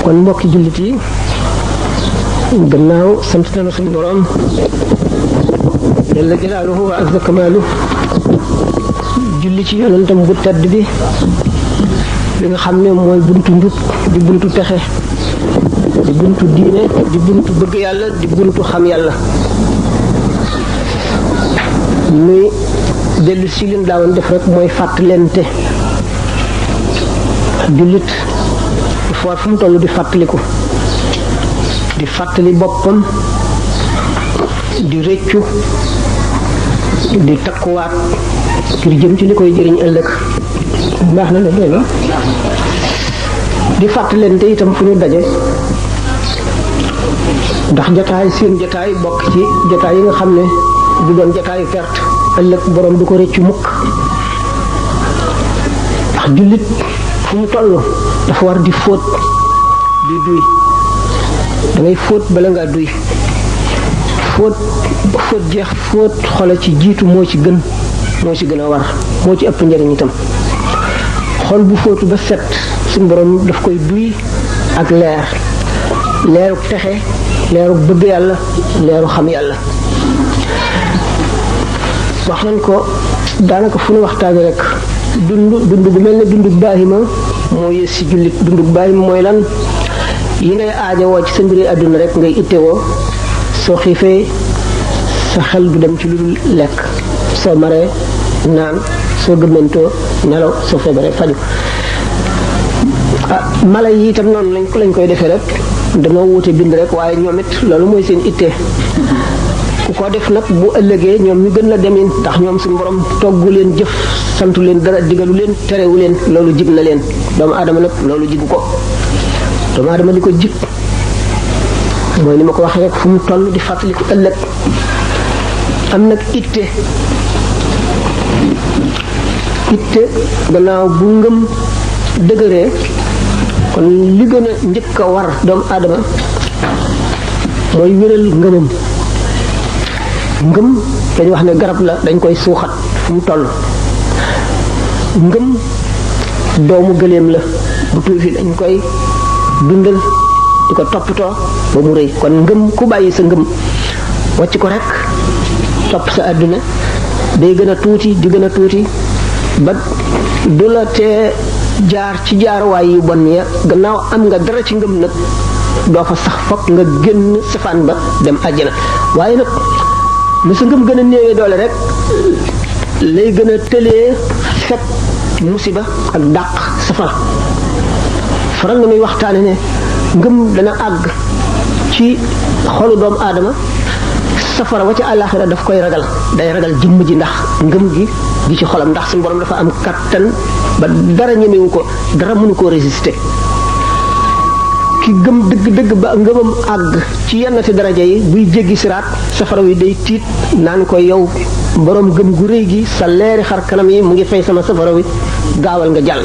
kon mbokki jullit yi gannaaw sant nañu suñu borom yàlla jalaaluhu wa azza kamaalu julli ci yonentam bu tedd bi nga xam ne mooy buntu njub di buntu texe di buntu diine di buntu bëgg yàlla di buntu xam yàlla muy dellu si leen daawoon def rek mooy fàttalente jullit foo fu mu toll di fàttaliku di fàttali boppam di rëccu di takkuwaat ngir jëm ci li koy jëriñ ëllëg baax na la doy la di fàttalente itam fu ñu daje ndax jataay seen jataay bokk ci jataay yi nga xam ne du doon jataayu perte ëllëg borom du ko rëccu mukk ndax jullit fu mu toll dafa war di fóot di duy da ngay fóot bala ngaa duy fóot jeex fóot xole ci jiitu moo ci gën a war moo ci ëpp njëriñ itam xol bu fóotu ba set suñu borom daf koy duy ak leeru texe leeru bëgg yàlla leeru xam yàlla wax nañ ko daanaka fu nu waxtaane rek dund gu mel ne dundu baahima moo yées ci jullit dundu baahima mooy lan yi ngay aajowoo ci sa mbiri àdduna rek ngay ittewoo soo xiifee sa xel du dem ci lu dul lekk soo maree naan soo gëmmantoo nelaw soo feebaree faju mala yi itam noonu lañ koy defee rek dañoo wuute bind rek waaye ñoom it loolu mooy seen itte ku ko def nag bu ëllëgee ñoom ñu gën la demin ndax ñoom suñu borom toggu leen jëf santu leen dara digalu leen terewu leen loolu jig na leen doomu aadama nag loolu jigu ko doomu aadama li ko jig mooy ni ma ko waxee rek fu mu toll di fàttaliku ëllëg am nag itte gannaaw bu ngëm dëgëree kon li gën a njëkk a war doomu aadama mooy wéral ngëmam ngëm dañu wax ne garab la dañ koy suuxat fu mu toll ngëm doomu gëléem la bu tuuti dañ koy dundal di ko toppatoo ba mu rëy kon ngëm ku bàyyi sa ngëm wàcc ko rek topp sa àdduna day gën a tuuti di gën a tuuti ba du la tee jaar ci jaaruwaay yu bon ya gannaaw am nga dara ci ngëm nag doo fa sax fokk nga génn safaan ba dem àjjana waaye nag lu sa ngëm gën a néewee doole rek lay gën a tëlee fekk musiba ak dàq safara faral na muy waxtaane ne ngëm dana àgg ci xolu doomu aadama safara wa ca àllaaxira daf koy ragal day ragal jëmm ji ndax ngëm gi ci xolam ndax suñu borom dafa am kattan ba dara ñemewu ko dara mënu koo résister ki gëm dëgg-dëgg ba ngëmam àgg ci yennati daraja yi buy jéggi siraat safara wi day tiit naan ko yow borom gëm gu rëy gi sa leeri xar kanam yi mu ngi fay sama safara wi gaawal nga jàll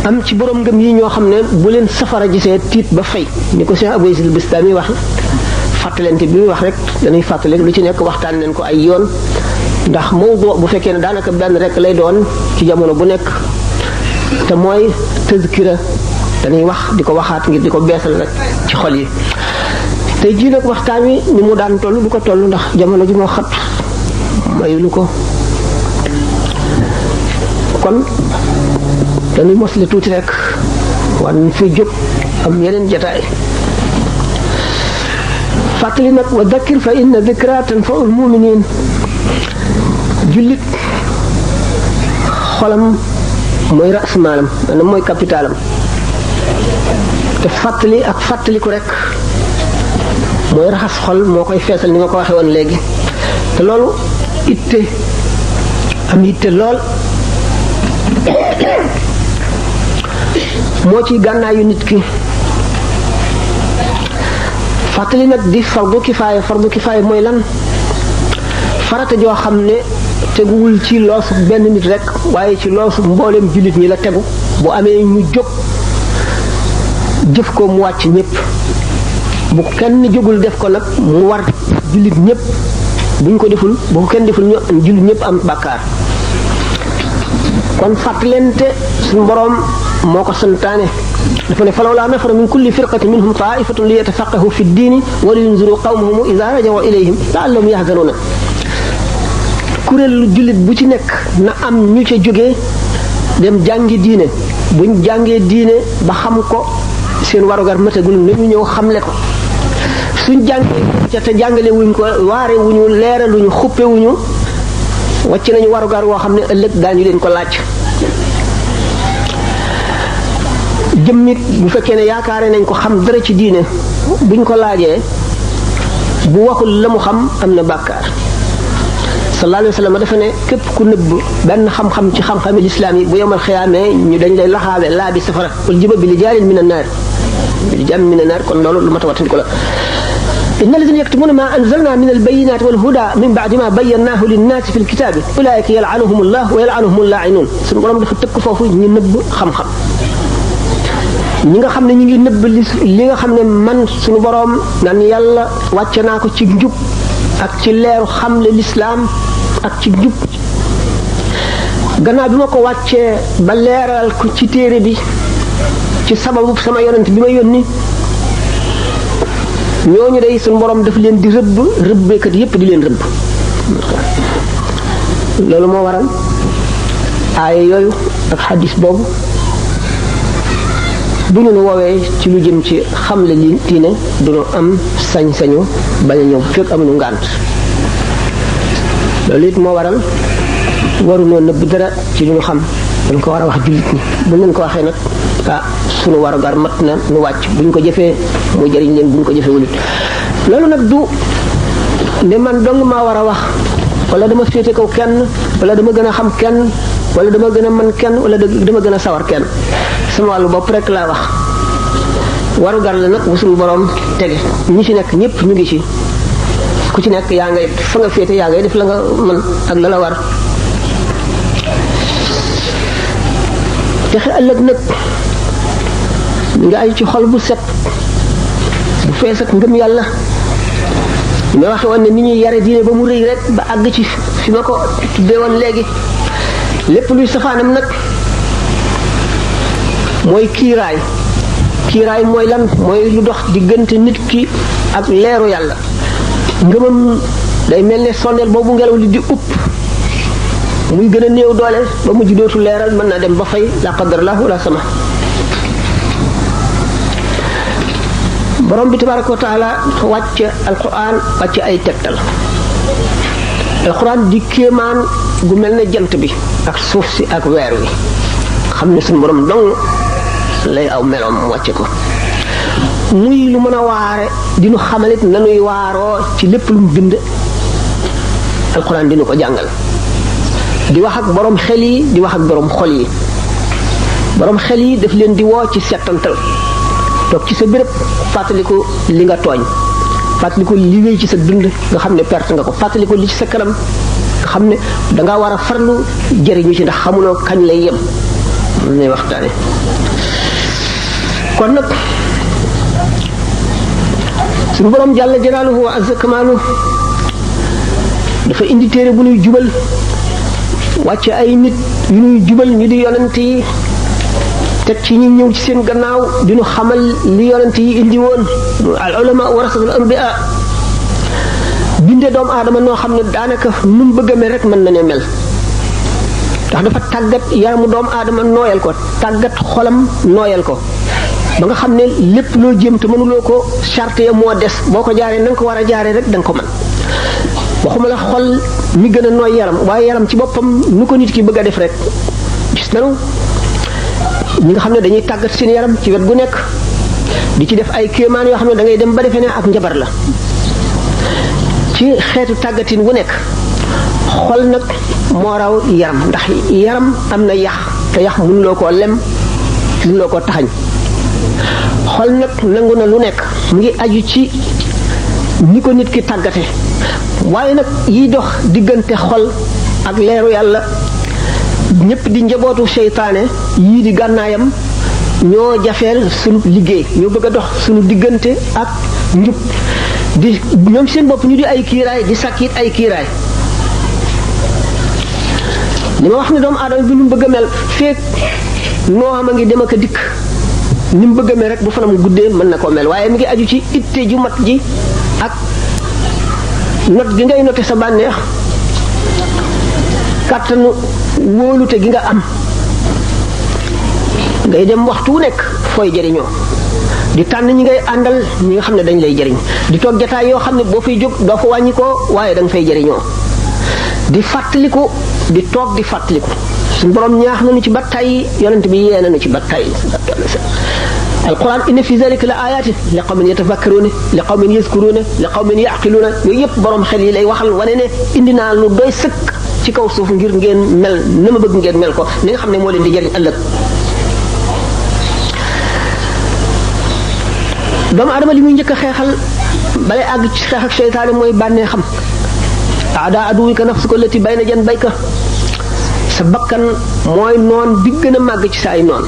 am ci borom ngëm yi ñoo xam ne bu leen safara gisee tiit ba fay ni ko Cheikh Abou Yazid Bistami wax fàttalente bi muy wax rek dañuy fàttale lu ci nekk waxtaan leen ko ay yoon ndax mawdu bu fekkee ne daanaka benn rek lay doon ci jamono bu nekk te mooy tazkira dañuy wax di ko waxaat ngir di ko beesal rek ci xol yi tey jii nag waxtaan wi ni mu daan toll du ko toll ndax jamono ji moo xat mayulu ko kon dañuy mosle tuuti rek wan fi jóg am yeneen jataay fàttali nag wa dakkir fa inna dikra tanfaul muminin jullit xolam mooy rasmaalam maanaam mooy capitalam te fàttali ak fàttaliku rek mooy raxas xol moo koy feesal ni ma ko waxee woon léegi te loolu itte am itte lool moo ci gànnaayu nit ki fàttali nag di fardu kifaaya mooy lan farata joo xam ne teguwul ci loosu benn nit rek waaye ci loosu mbooleem jullit ñi la tegu bu amee ñu jóg jëf ko mu wàcc ñëpp bu kenn jógul def ko nag mu war jullit ñëpp buñ ko deful bu ko kenn deful ñu jullit ñëpp am bàkkaar kon fàttalente suñu boroom moo ko santaane dafa ne falawlaa nafara min kulli firqatin minhum taa'ifatun liyatafaqqahu fi ddiini wa liyunziru qawmahum idhaa raja'uu ilayhim la'allahum yahzanuun kuréelu jullit bu ci nekk na am ñu ca jógee dem jàngi diine buñ jàngee diine ba xam ko seen warugar matagul nañu ñëw xamle ko suñ jàngee ca te jàngale wuñ ko waare wuñu leeraluñu xuppe wuñu wàcc nañu warugar woo xam ne ëllëg daañu leen ko laaj jëmmit bu fekkee ne yaakaare nañ ko xam dara ci diine buñ ko laajee bu waxul la mu xam am na bàkkaar sallallahu alayhi wa sallam dafa ne képp ku nëbb benn xam-xam ci xam-xami lislaam yi bu yemal xiyaamee ñu dañ lay laxaawe laa bi safara wal jiba bi li jaalin min an naar bi li jaam min an naar kon loolu lu ma tawatin ko la إن الذين يكتمون ما أنزلنا من البينات والهدى من بعد ما بيناه للناس في الكتاب أولئك يلعنهم الله ويلعنهم اللاعنون suñu borom dafa tëkk foofu ñu nëbb xam-xam ñi nga xam ne ñu ngi nëbb li nga xam ne man suñu borom naan yàlla wàcce naa ko ci njub ak ci leeru xamle lislaam ak ci njub gannaaw bi ma ko wàccee ba leeral ko ci téere bi ci sababu sama yonent bi ma yónni ñooñu day suñu borom daf leen di rëbb rëbbeekat yépp di leen rëbb loolu moo waral aaya yooyu ak xadis boobu bu ñu nu woowee ci lu jëm ci xamle li diine duñu am sañ-sañu bañ a ñëw fekk amuñu ngànt loolu it moo waral waruñoo nëbb dara ci lu ñu xam dañ ko war a wax jullit ñi bu leen ko waxee nag sunu warugar mat na nu wàcc buñ ko jëfee mu jëriñ leen buñ ko jëfee wulit loolu nag du ne man dong maa war a wax wala dama féete kaw kenn wala dama gën a xam kenn wala dama gën a mën kenn wala dama gën a sawar kenn sama wàllu bopp rek laa wax warugar la nag bu suñu borom tege ñi ci nekk ñëpp ñu ngi ci ku ci nekk yaa ngay fa nga féete yaa ngay def la nga mën ak la la war texe ëllëg nag nga ay ci xol bu set bu fees ak ngëm yàlla ma waxe woon ne ni ñuy yare diine ba mu rëy rek ba àgg ci fi ma ko tuddee woon léegi lépp luy safaanam nag mooy kiiraay mooy lan mooy lu dox diggante nit ki ak leeru yàlla ngëmam day mel ne sondeel boobu ngelaw li di upp muy gën a néew doole ba mujj dootu leeral mën naa dem ba fay la qadarallahu wala sama borom bi tabaraka wa taala wàcc alquran wàcc ay tegtal alquran di kéemaan gu mel ne jant bi ak suuf si ak weer wi xam ne suñu borom dong lay aw meloom wàcce ko muy lu mën a waare dinu xamalit nanuy waaroo ci lépp lu mu bind alquran dinu ko jàngal di wax ak borom xel yi di wax ak borom xol yi borom xel yi daf leen di woo ci settantal toog ci sa béréb fàttaliku li nga tooñ fàttaliku li wéy ci sa dund nga xam ne perte nga ko fàttaliku li ci sa kanam nga xam ne danga war a farlu jëriñu ci ndax xamuloo kañ lay yem lu ñuy waxtaane kon nag suñu borom jàlla jalaaluhu wa azza kamaalu dafa indi téere bu nuy jubal wàcce ay nit yu nuy jubal ñu di yonent yi teg ci ñi ñëw ci seen gannaaw di ñu xamal li yonent yi indi woon al ulama warasatul anbiya binde doomu aadama noo xam ne daanaka nu mu bëgg a mel rek mën na ne mel ndax dafa tàggat yaramu doomu aadama nooyal ko tàggat xolam nooyal ko ba nga xam ne lépp loo jéem te mënuloo ko charte ya moo des boo ko jaaree na nga ko war a jaaree rek da nga ko mën waxuma la xol mi gën a nooy yaram waaye yaram ci boppam nu ko nit ki bëgg a def rek gis nanu ñi nga xam ne dañuy tàggat seen yaram ci wet gu nekk di ci def ay kéemaan yoo xam ne da ngay dem ba defee ne ak njabar la ci xeetu tàggatin wu nekk xol nag moo raw yaram ndax yaram am na yax te yax mënuloo koo lem mënuloo koo taxañ xol nag nangu na lu nekk mu ngi aju ci ni ko nit ki tàggate waaye nag yiy dox diggante xol ak leeru yàlla ñëpp di njabootu seytaane yii di gànnaayam ñoo jafeel sunu liggéey ñoo bëgg a dox sunu diggante ak njub di ñoom seen bopp ñu di ay kiiraay di sàkkit ay kiiraay li ma wax ne doomu aadama bi nu bëgg a mel feek noo xam a ngi dem ak a dikk ni mu bëgg a mel rek bu fanam guddee mën na koo mel waaye mi ngi aju ci itte ju mat ji ak not gi ngay noté sa bànneex kàttanu wóolute gi nga am ngay dem waxtu wu nekk fooy jëriñoo di tànn ñi ngay àndal ñi nga xam ne dañ lay jëriñ di toog jataay yoo xam ne boo fiy jóg doo fa wàññi ko waaye da nga fay jëriñoo di fàttaliku di toog di fàttaliku suñu borom ñaax nañu ci ba tey yonent bi yee nañu ci ba tey alquran inna fi zalika la ayatin li qawmin yatafakkaruna li qawmin yazkuruna li qawmin yaqiluna yooyu yëpp borom xel yi lay waxal wane ne indi naa lu doy sëkk ci kaw suuf ngir ngeen mel na ma bëgg ngeen mel ko ni nga xam ne moo leen di jëriñ ëllëg doomu adama li muy njëkk a xeexal balay àgg ci xeex ak seytaane mooy bànnee xam aada aduwika nafsuka allati bayna janbayka sa bakkan mooy noon bi gën a màgg ci sa ay noon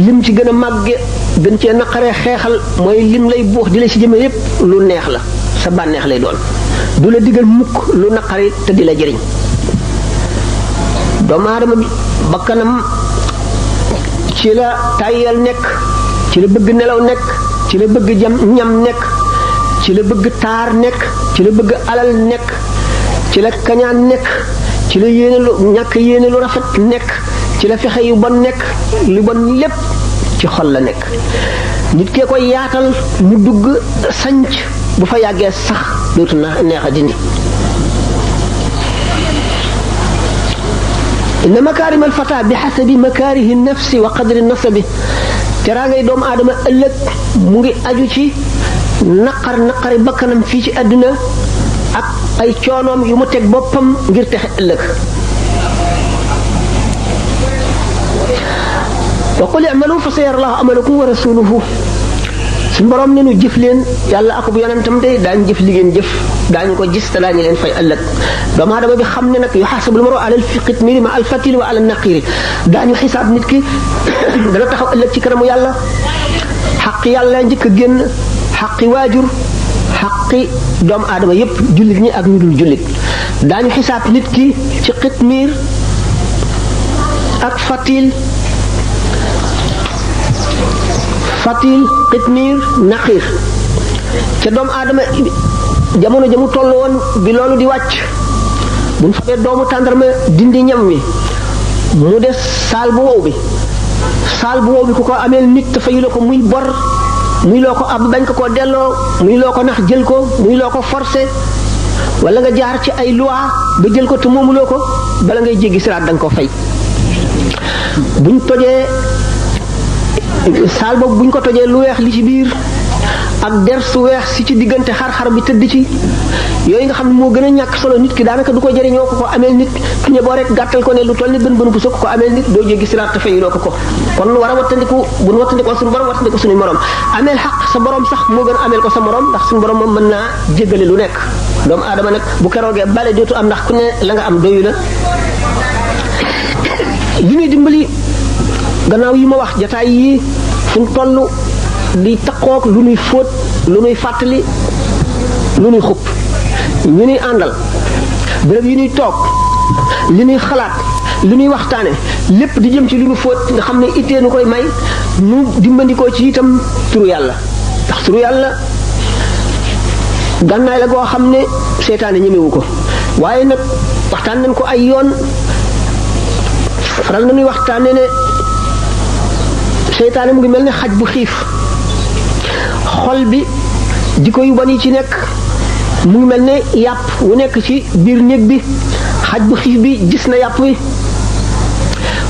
lim ci gën a màgge gën cee naqaree xeexal mooy lim lay buux di la ci jëme yépp lu neex la sa bànneex lay doon du la digal mukk lu naqari te di la jëriñ doomu aadama bi bakkanam ci la tàyyeel nekk ci la bëgg nelaw nekk ci la bëgg ñam nekk ci la bëgg taar nekk ci la bëgg alal nekk ci la kañaan nekk ci la yéene lu ñàkk yéene lu rafet nekk ci la fexe yu bon nekk lu bon lépp ci xol la nekk nit kee koy yaatal mu dugg sanc bu fa yàggee sax dootu na neex a dindi inna makarim alfata bi xasabi makarihi nafsi wa qadri nasabi teraa ngay doomu aadama ëllëg mu ngi aju ci naqari bakkanam fii ci àdduna ak ay coonoom yu mu teg boppam ngir texe ëllëg wa qul i'malu fa sayara Allahu amalakum wa rasuluhu suñu borom ne nu jëf leen yàlla ak bu yonentam de daañu jëf li ngeen jëf daañu ko gis te daañu leen fay ëllëg doomu aadama bi xam ne nag yuhasabul mar'u ala al-qitmiri ma al-fatili wa ala an-naqiri daañu xisaab nit ki dana taxaw ëllëg ci kanamu yàlla xaq yàlla njëkk a génn xaqi waajur xaqi doomu aadama yépp jullit ñi ak ñu dul jullit daañu xisaab nit ki ci qitmir ak fatil qitmir naqir ca doomu aadama jamono jamu toll woon bi loolu di wàcc buñ fabee doomu tàndarma dindi ñam wi mu des saal bu wow bi ku ko ameel nit te fayu la ko muy bor muy loo ko ab bañ ko koo delloo muy loo ko nax jël ko muy loo ko forcé wala nga jaar ci ay loi ba jël ko te moomuloo ko bala ngay jéggi siraat da nga ko fay buñ tojee saal boobu buñ ko tojee lu weex li ci biir ak der su weex si ci diggante xar-xar bi tëdd ci yooyu nga xam ne moo gën a ñàkk solo nit ki daanaka du ko jëriñoo ko ameel nit fi ne boo rek gàttal ko ne lu toll ni bën bu sokk ko ameel nit doo jéggi siraat te fayuloo ko kon war a wattandiku bu nu wattandikoo suñu borom wattandiku suñu morom ameel xaq sa borom sax moo gën a ameel ko sa morom ndax suñu borom moom mën naa jéggale lu nekk doomu aadama nag bu keroogee bale dootu am ndax ku ne la nga am doyu la li ñuy dimbali gannaaw yi ma wax jataay yi fu mu toll di taqoog lu nuy fóot lu nuy fàttali lu nuy xupp ñu nuy àndal béréb yi nuy toog li nuy xalaat li nuy waxtaane lépp di jëm ci lu nu fóot nga xam ne ittee nu koy may ñu dimbandikoo ci itam turu yàlla ndax turu yàlla gànnaay la goo xam ne seytaane ñemewu ko waaye nag waxtaan nañ ko ay yoon faral na nuy waxtaane ne seytaane mu ngi mel ne xaj bu xiif xol bi jikko yu bon yi ci nekk mu ngi mel ne yàpp wu nekk ci biir néeg bi xaj bu xiif bi gis na yàpp wi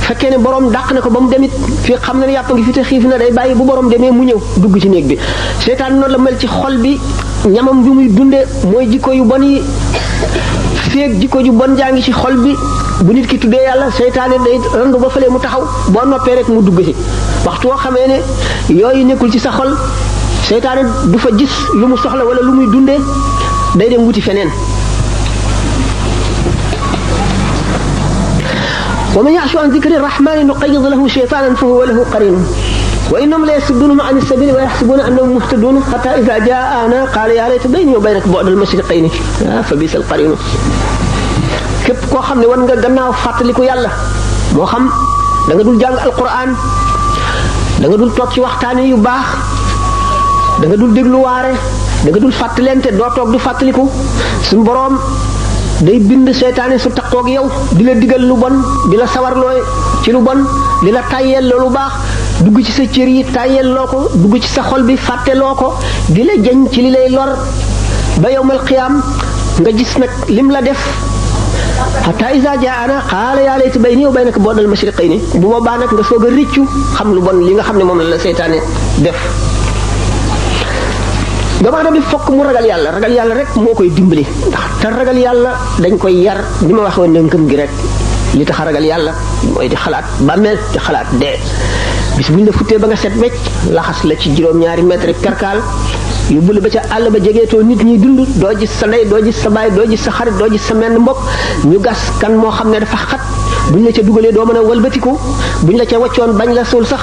fekkee ne borom dàq na ko ba mu demit fii xam na ne yàpp ngi fi te xiif na day bàyyi bu borom demee mu ñëw dugg ci néeg bi seytaane noonu la mel ci xol bi ñamam bi muy dunde mooy jikko yu bon yi feeg jikko ju bon jaa ngi ci xol bi bu nit ki tuddee yàlla seytaane day randu ba fële mu taxaw boo noppee rek mu dugg ci waxtu woo xamee ne yooyu nekkul ci sa xol seytaane du fa gis lu mu soxla wala lu muy dundee day dem wuti feneen wa man ya'shu an dhikri rahmani nuqayyid lahu shaytanan fa huwa lahu qarin wa innahum la yasuddunahum an as-sabili wa yahsabuna annahum muhtadun hatta idha ja'ana qala ya layta bayni wa baynaka bu'da al-mashriqayn fa bisa al-qarin képp koo xam ne wan nga gannaaw fàttaliku yàlla moo xam da nga dul jàng alquran da da nga dul toog ci waxtaane yu baax da nga dul déglu waare da nga dul fàttalente doo toog di fàttaliku suñu boroom day bind seytaane su taqoog yow di la digal lu bon di la sawarloo ci lu bon di la tàyyeel lu baax dugg ci sa cër yi tàyyeel loo ko dugg ci sa xol bi fàtteloo ko di la jañ ci li lay lor ba yawmal qiyaam nga gis nag lim la def hatta iza jaana qaala yaa layta bayni wa baynaka bu'dal mashriqayni bu boobaa nag nga soog a rëccu xam lu bon li nga xam ne moom la seytaane def doomu aadama bi fokk mu ragal yàlla rek moo koy dimbali ndax te ragal yàlla dañ koy yar ni ma waxoon ne ngëm gi rek li tax a ragal yàlla mooy di xalaat bàmmeel di xalaat dee bis bu ñu la futtee ba nga set wecc laxas la ci juróom-ñaari mètre perkaal yóbbu la ba ca àll ba jegeetoo nit ñi dund doo gis sa ndey doo gis sa baay doo gis sa xarit doo gis sa menn mbokk ñu gas kan moo xam ne dafa xat buñ la ca dugalee doo mën a walbatiku buñ la ca waccoon bañ la suul sax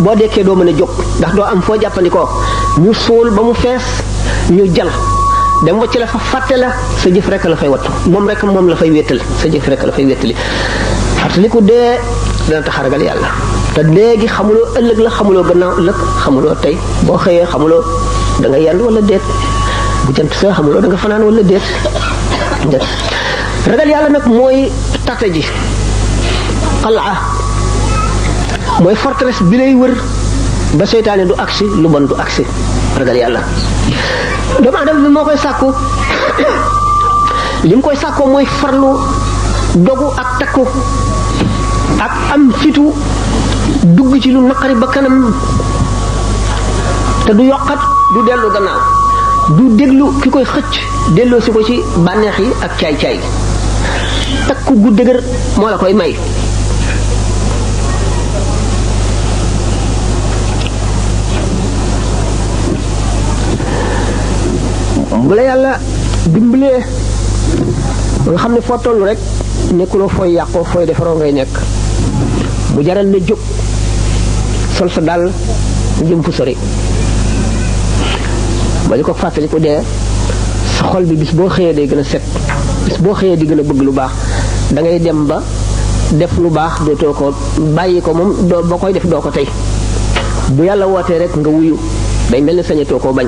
boo dekkee doo mën a jóg ndax doo am foo jàppandikoo ñu suul ba mu fees ñu jal dem wacc la fa fàtte la sa jëf rek la fay wattu moom la fay wéttal sa jëf rek la fay wéttali fàttaliku dee dana tax a ragal yàlla te léegi xamuloo ëllëg la xamuloo gannaaw ëllëg xamuloo tey boo xëyee xamuloo da nga yendu wala déet bu jant sa xamuloo da nga fanaan wala déet ragal yàlla nag mooy tata ji qal'a mooy forteresse bi lay wër ba seytaane du agsi lu bon du agsi ragal yàlla doomu aadama bi moo koy sàkku li mu koy sàkkoo mooy farlu dogu ak takku ak am fitu dugg ci lu naqari ba kanam te du yokkat du dellu gannaaw du déglu ki koy xëcc delloo si ko ci bànneex yi ak caay-caay takku gu dëgër moo la koy may bu la yàlla dimbalee nga xam ne foo toll rek nekkuloo fooy yàqoo fooy defaroo ngay nekk bu jaral na jóg sol sa dal jëm fu sori ba li ko fàttali ko dee sa xol bi bis boo xëyee day gën a set bis boo xëyee di gën a bëgg lu baax da ngay dem ba def lu baax dootoo ko bàyyi ko moom doo boo koy def doo ko tey bu yàlla wootee rek nga wuyu day mel ne sañatoo koo bañ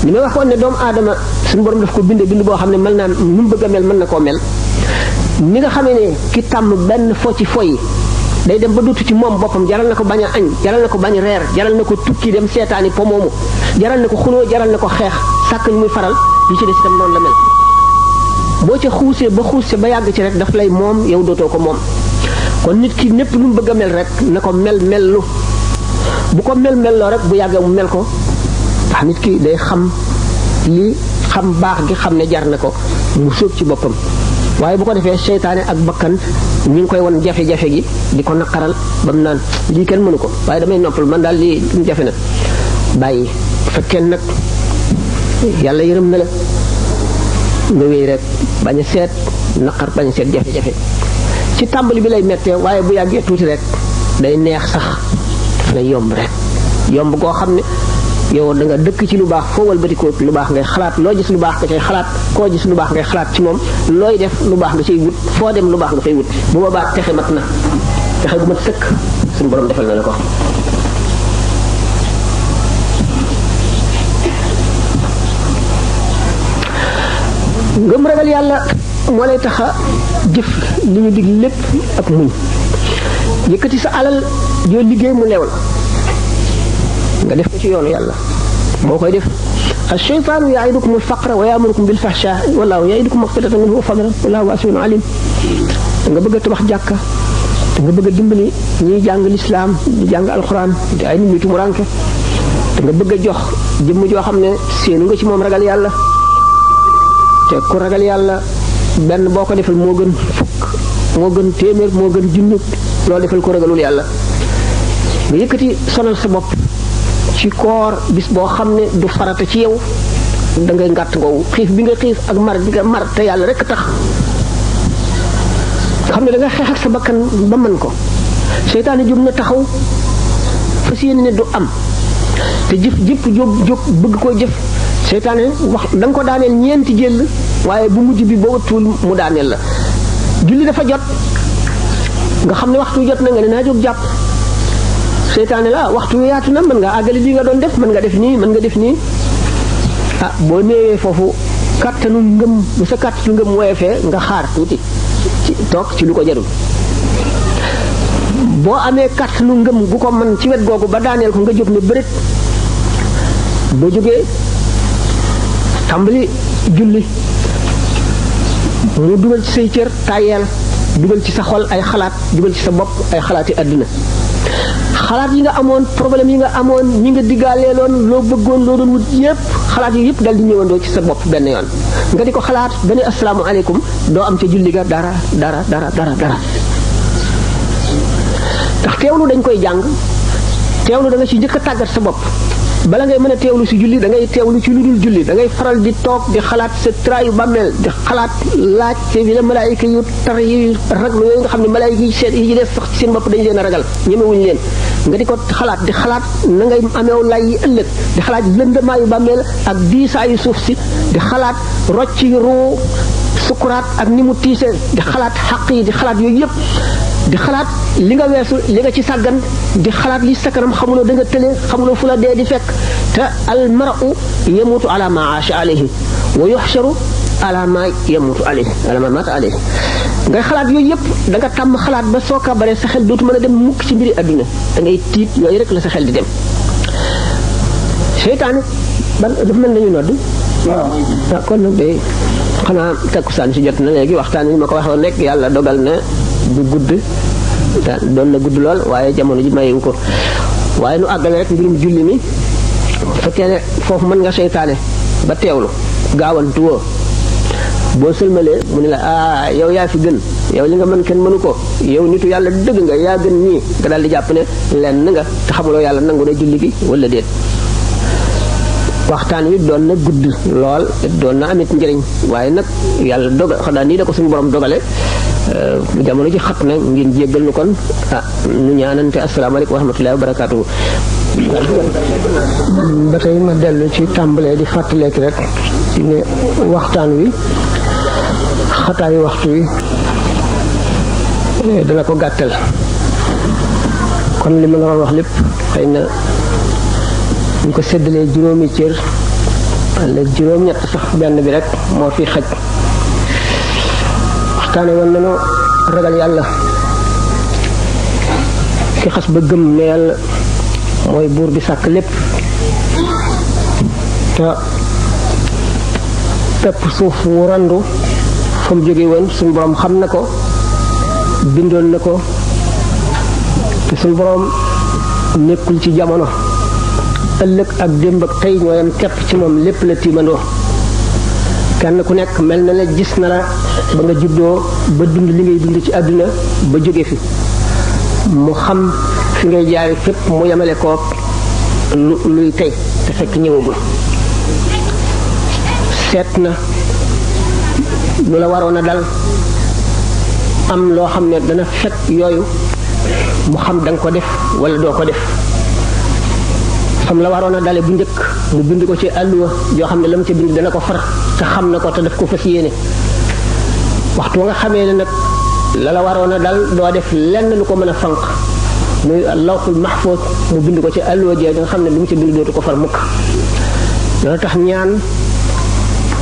li may waxoon ne doomu aadama suñu borom daf ko bind boo xam ne mel naa nu mu bëgg a mel mën na koo mel ni nga xamee ne ki tàmm benn fo ci foy day dem ba dootu ci moom boppam jaral na ko bañ a añ jaral na ko bañ reer jaral na ko tukki dem seetaani po moomu jaral na ko xuloo jaral na ko xeex sàkk ñu muy faral li ci des itam noonu la mel boo ca xuusee ba yàgg ci rek daf lay moom yow dootoo ko moom kon nit ki népp lu mu bëgg a mel rek na ko mellu bu ko mel loo rek bu yàggee mu mel ko ndax nit ki day xam li xam baax gi xam ne jar na ko mu sóob ci boppam waaye bu ko defee seytaane ak bakkan ñu ngi koy won jafe-jafe gi di ko naqaral ba mu naan lii kenn mënu ko waaye damay noppal man daal lii jafe na bàyyi bu fekkee nag yàlla yërëm na la nga wéy rek bañ a seet naqar bañ a seet jafe-jafe ci tàmbali bi lay mettee waaye bu yàggee tuuti rek day neex sax daf lay yomb rek yomb koo xam ne yow da nga dëkk ci lu baax foo walbatikoo lu baax ngay xalaat loo gis lu baax nga cay xalaat koo gis lu baax ngay xalaat ci moom looy def lu baax nga cay wut foo dem lu baax nga fay wut bu boobaa texe mat na texe gu mat sëkk suñu borom defal na la ko ngëm ragal yàlla moo lay tax a jëf li ñu dig lépp ak muñ yëkkati sa alal joo liggéey mu lew la nga def ko ci yoonu yàlla boo koy def ash-shaytaanu ya'idukum al-faqra wa ya'murukum bil-fahshaa'i wallaahu ya'idukum maghfiratan minhu wa fadlan wallaahu waasi'un aliim nga bëgg a tabax jàkka te nga bëgg a dimbali ñuy jàng lislaam di jàng alxuraan di ay nit ñu tumuranke te nga bëgg a jox jëmm joo xam ne séenu nga ci moom ragal yàlla te ku ragal yàlla benn boo ko defal moo gën fukk moo gën téeméer moo gën junni loo defal ko ragalul yàlla nga yëkkati sonal sa bopp ci koor bis boo xam ne du farata ci yow da ngay ngàtt ngoowu xiif bi nga xiif ak mar bi nga mar te yàlla rek tax xam ne da nga xeex ak sa bakkan ba mën ko seytaane jóg na taxaw fas yéene ne du am te jëf jëpp jóg bëgg koo jëf seytaane wax da nga ko daaneel ñeenti jël waaye bu mujj bi boo wattuwul mu daaneel la julli dafa jot nga xam ne waxtu jot na nga ne naa jóg jàpp seytaane la waxtu wi yaatu na mën nga àggali li nga doon def mën nga def nii mën nga def nii boo néewee foofu kàttanu ngëm bu sa kàttanu ngëm woyefee nga xaar tuuti ci toog ci lu ko jarul boo amee kàttanu ngëm gu ko mën ci wet googu ba daaneel ko nga jóg ne bërit boo jógee tàmbali julli mu dugal ci say cër tàyyeel dugal ci sa xol ay xalaat dugal ci sa bopp ay xalaati àdduna xalaat yi nga amoon problème yi nga amoon ñi nga diggaaleeloon loo bëggoon loo doon wut yépp xalaat yi yépp dal di ñëwandoo ci sa bopp benn yoon nga di ko xalaat ba ne asalaamaaleykum doo am ca julli ga dara ndax teewlu dañ koy jàng teewlu da nga ci njëkk a tàggat sa bopp bala ngay mën a teewlu si julli da ngay teewlu ci lu dul julli da ngay faral di toog di xalaat sa traayu bàmmeel di xalaat laaj te bi la malaayika yu tar yi raglu yooyu nga xam ne malaayika yi seet yi def sax ci seen bopp dañu leen a ragal ñemewuñu leen nga di ko xalaat di xalaat na ngay ameew lay yi ëllëg di xalaat lëndamaayu bàmmeel ak diisaayu suuf si di xalaat rocci ruu sukuraat ak ni mu tiisee di xalaat xaq yi di xalaat yooyu yëpp di xalaat li nga weesu li nga ci sàggan di xalaat li sa kanam xamuloo da nga tële xamuloo fu la dee di fekk te al mar'u yamutu ala ma aasha alayhi wa yuxsharu ala ma yamutu alayhi ala ma mata alayhi ngay xalaat yooyu yëpp da nga tàmm xalaat ba soo kabaree sa xel dootu mën a dem mukk ci mbiri adduna da ngay tiit yooyu rek la sa xel di dem seytaane ban dafa mel nañu nodd waaw kon nag day xanaa takkusaan si jot na léegi waxtaan wi ma ko waxoon rek yàlla dogal na du gudd doon na gudd lool waaye jamono ji mayewu ko waaye nu àggale rek mbirum julli mi fekkee ne foofu mën nga seytaane ba teewlu gaawantu woo boo sëlmalee mu ne la yow yaa fi gën yow li nga mën kenn mënu ko yow nitu yàlla dëgg nga yaa gën ñii nga daal di jàpp ne lenn nga te xamuloo yàlla nangu na julli gi wala déet waxtaan wi doon na gudd lool doon na amit njëriñ waaye nag yàlla dogal xanaa nii da ko suñu borom dogale jamono ji xat na ngeen jéggal nu kon nu ñaanante asalaamaaleykum wa rahmatullahi wa barakaatu. ba tey ma dellu ci tàmbalee di fàttaleeki rek ne waxtaan wi xataayu waxtu wi dana ko gàttal kon li ma la wax lépp xëy na ñu ko séddalee juróomi cër wala juróom-ñett sax benn bi rek moo fi xaj waxtaane woon nañu ragal yàlla ki xas ba gëm ne yàlla mooy buur bi sàkk lépp te pepp suuf wu randu fa mu jóge woon suñu borom xam na ko bindoon na ko te suñu borom nekkul ci jamono ëllëg ak démb ak tey ñooyam kepp ci moom lépp la tiimandoo kenn ku nekk mel na la gis na la ba nga juddoo ba dund li ngay dund ci àdduna ba jóge fi mu xam fi ngay jaari fépp mu yemale ko luy tey te fekk ñëwagul seet na lu la waroon a dal am loo xam ne dana fekk yooyu mu xam danga ko def wala doo ko def xam la waroon a dale bu njëkk mu bind ko ci àlluwa yoo xam ne la mu ca bind dana ko far te xam na ko te daf ko fas yéene waxtu nga xamee ne nag la waroon a dal doo def lenn lu ko mën a fanq muy lawhul mahfuz mu bind ko ci àlluwa jee nga xam ne lu mu ca bind dootu ko far mukk loolu tax ñaan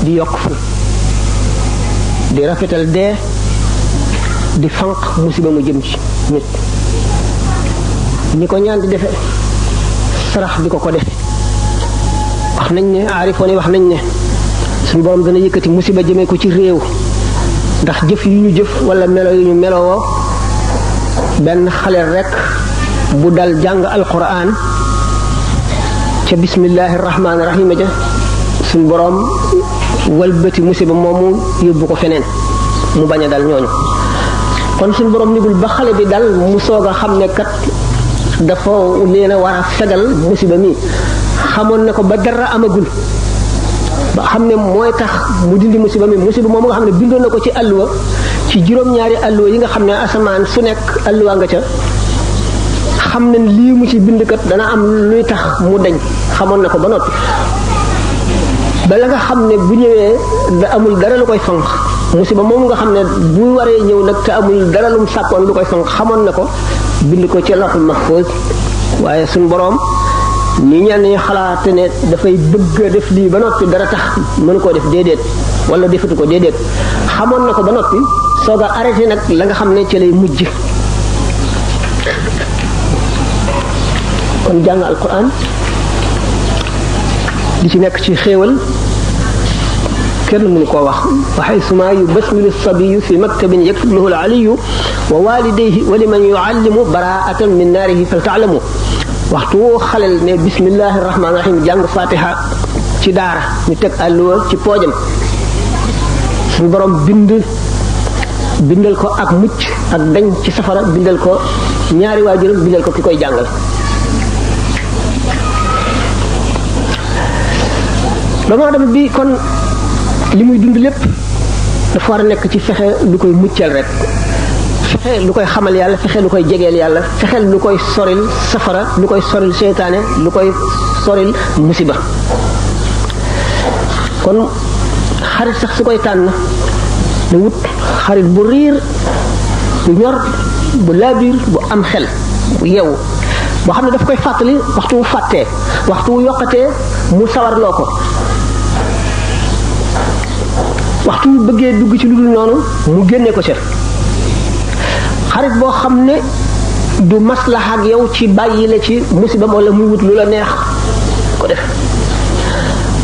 di yokk fan di rafetal dee di fanq musiba mu jëm ci nit ñi ko ñaan di defe sarax di ko def wax nañ ne aarifoon yi wax nañ ne suñu borom dana yëkkati musiba jëmee ko ci réew ndax jëf yu ñu jëf wala melo yu ñu melowoo benn xale rek bu dal jàng alquran ca bismillahi rahmaani rahim ja suñu borom walbati musiba moomu yóbbu ko feneen mu bañ a dal ñooñu kon suñu borom nigul ba xale bi dal mu soog a xam ne kat dafa leen a war a fegal musiba mi xamoon na ko ba dara amagul ba xam ne mooy tax mu dindi musiba mi musiba moom nga xam ne bindoon na ko ci àlluwa ci juróom-ñaari àlluwa yi nga xam ne asamaan su nekk àlluwa nga ca xam ne lii mu ci bind kat dana am luy tax mu dañ xamoon na ko ba noppi bala nga xam ne bu ñëwee da amul dara lu koy fanq musiba moom nga xam ne bu waree ñëw nag te amul dara lum sàkkoon lu koy fanq xamoon na ko bind ko ci lawhul mahfuz waaye suñu boroom ni ñenn ñi xalaate ne dafay bëgg a def lii ba noppi dara tax mënu koo def déedéet wala defatu ko déedéet xamoon na ko ba noppi soog a arrêté nag la nga xam ne ci lay mujj. kon jàng alquran di ci nekk ci xéewal kenn mënu koo wax wa xaysuma yubasmilu sabiyu fi maktabin yaktub lahu alaliyu wa walidayhi wa liman yuallimu baraatan min naarihi fal taalamu waxtu woo xalel ne bismillahi rahmaani rahim jàng fatiha ci daara ñu teg àlluwa ci poojam suñu borom bindal ko ak mucc ak dañ ci safara bindal ko ñaari waajuram bindal ko ki koy jàngal. doomu aadama bi kon li muy dund lépp dafa war a nekk ci fexe lu koy muccal rek fexe lu koy xamal yàlla fexe lu koy jegeel yàlla fexe lu koy soril safara lu koy soril seytaane lu koy soril musiba. kon xarit sax su koy tànn da wut xarit bu riir bu ñor bu laabiir bu am xel bu yeewu boo xam ne daf koy fàttali waxtu wu fàttee waxtu wu yokkatee mu sawarloo ko waxtu wu bëggee dugg ci lu dul noonu mu génne ko ca xarit boo xam ne du maslaha ak yow ci bàyyi la ci musiba wala muy wut lu la neex ko def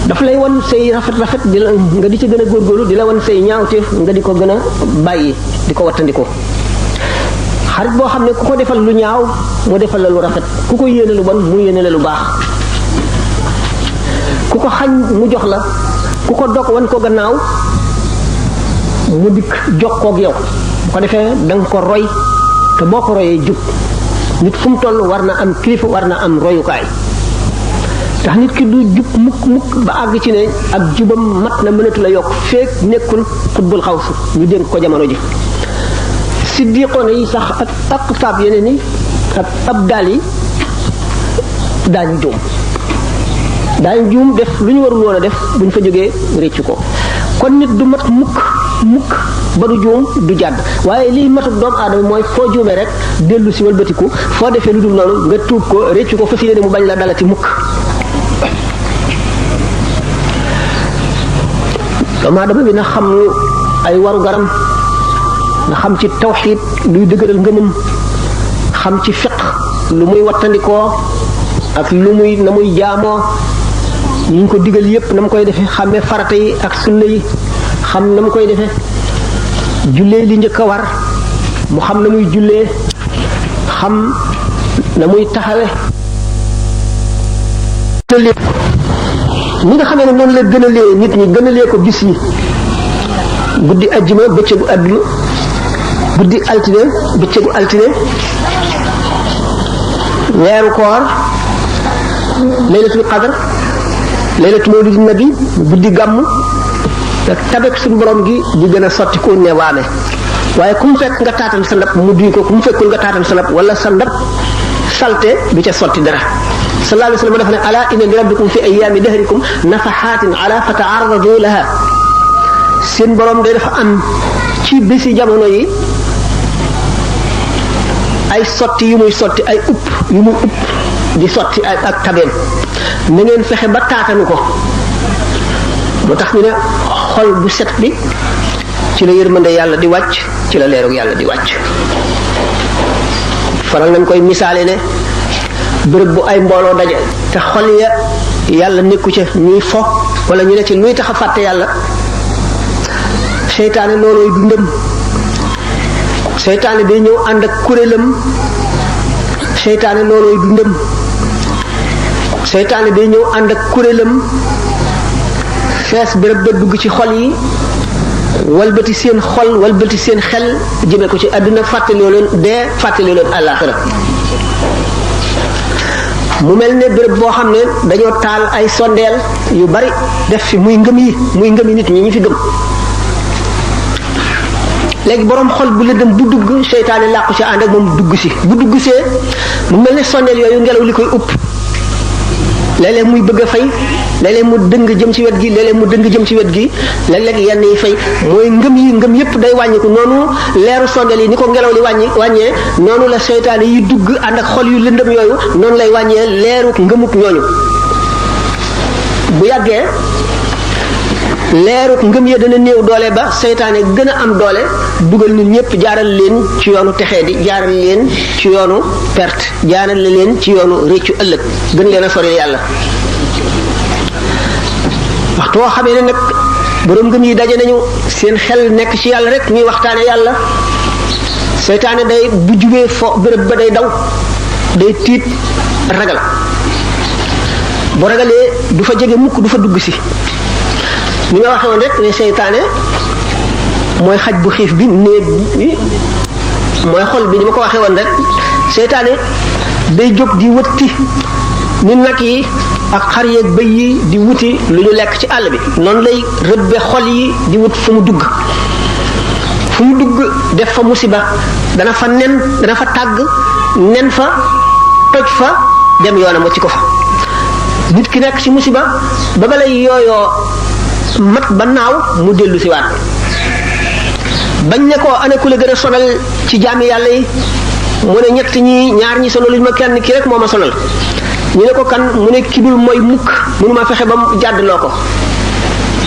daf lay wan say rafet di la nga di ci gën a góorgóorlu di la wan say ñaawteef nga di ko gën a bàyyi di ko wattandiko xarit boo xam ne ku ko defal lu ñaaw mu defal la lu rafet ku ko yéene lu bon mu yéene la lu baax ku ko xañ mu jox la ku ko dog wan ko gannaaw mu dikk jokkoog yow bu ko defee da nga ko roy te boo ko royee jub nit fu mu toll war na am kilifa war na am royukaay tax nit ki du jub mukk ba àgg ci ne ak jubam mat na mënatu la yokk feek nekkul xutbul xawsu ñu dénk ko jamono ji siddiqoon yi sax ak aqtaab yeneen yi ak abdal yi daañu juum def lu ñu warul woon a def bu ñu fa jógee réccu ko kon nit du mat mukk ba du juum du jàdd waaye liy matuk doomu aadama mooy foo juumee rek dellu si walbatiku foo defee lu dul noonu nga tuub ko réccu ko fas yéene mu bañ la dalati mukk. doomu aadama bi na xam ay waru garam nga xam ci tawxiid luy dëgëral ngëmam xam ci fiq lu muy wattandikoo ak lu muy na muy jaamoo ñu ko digal yépp na mu koy defee xàmmee farata yi ak sunna yi xam na mu koy defee jullee li njëkk a war mu xam na muy jullee xam na muy taxawe ñi nga xamee ne noonu la gënalee nit ñi gënalee ko bis yi guddi ajjuma bëccëgu àdduna guddi altine bëccëgu altine weeru koor laylatul qadr laylatul mawlidin nabi guddi gàmm te tabek suñu borom gi di gën a sotti ko ne waame waaye ku mu fekk nga taatan sa ndab mu duy ko ku mu fekkul nga taatan sa ndab wala sa ndab salte du ca sotti dara sallallahu alayhi wa sallam dafa ne ala inna li rabbikum fi ayyaami dahrikum nafaxaatin ala fataarradu laha seen borom day dafa am ci bési jamono yi ay sotti yu muy sotti ay upp yu muy upp di sotti ak tabeem na ngeen fexe ba taatanu ko moo tax ñu ne xol bu set bi ci la yërmande yàlla di wàcc ci la leerug yàlla di wàcc faral nañ koy misaale ne bërëb bu ay mbooloo daje te xol ya yàlla nekku ca ñuy fo wala ñu ne ci luy tax a fàtte yàlla seytaane loolooy dundam seytaane day ñëw ànd ak kuréelam seytaane loolooy dundam seytaane day ñëw ànd ak kuréelam fees bërëb ba dugg ci xol yi walbati seen xol walbati seen xel jëme ko ci àdduna fàttaloo leen dee fàttaloo leen àllaaxira mu mel ne béréb boo xam ne dañoo taal ay sondeel yu bari def fi muy ngëmi nit ñi fi gëm léegi borom xol bu lëndëm bu dugg seytaane làqu ci ànd ak moom dugg si bu dugg see mu mel ne sondeel yooyu ngelaw li koy upp léeg-léeg muy bëgg a fay léeg-léeg mu dëng jëm ci wet gi léeg-léeg mu dëng jëm ci wet gi léeg-léeg yenn yi fay mooy ngëm yépp day wàññiku noonu leeru sondeel yi ni ko ngelaw li wàññee noonu la seytaane yi dugg ànd ak xol yu lëndëm yooyu noonu lay wàññee leeru ngëmuk ñooñu bu yàggee leeru ngëm ya dana néew doole ba seytaane gën a am doole dugal nit ñëpp jaaral leen ci yoonu texee di jaaral leen ci yoonu perte jaaral leen ci yoonu réccu ëllëg gën leen a sori yàlla waxtu woo xamee ne nag borom ngëm yi daje nañu seen xel nekk ci yàlla rek ñuy waxtaane yàlla seytaane day bu jubee fo béréb ba day daw day tiit ragal bu ragalee du fa jege mukk du fa dugg si ni nga waxe woon rek ne seytaane mooy xaj bu xiif bi néeg bi mooy xol bi ni ma ko waxee woon rek seytaane day jóg di wëtti ni nag yi ak xar yeeg bëy yi di wuti lu ñu lekk ci àll bi noonu lay rëbbe xol yi di wut fu mu dugg def fa musiba dana fa nen dana fa tàgg nen fa toj fa dem yoonam wacci ko fa nit ki nekk ci musiba ba balay yooyoo mat ba naaw mu dellu si waat bañ ne ko ana ku la gën a sonal ci jaami yàlla yi mu ne ñett ñi ñaar ñi sonaluñ ma kenn ki rek moo ma sonal ñu ne ko kan mu ne ki dul mooy mukk mënuma fexe ba mu jàddloo ko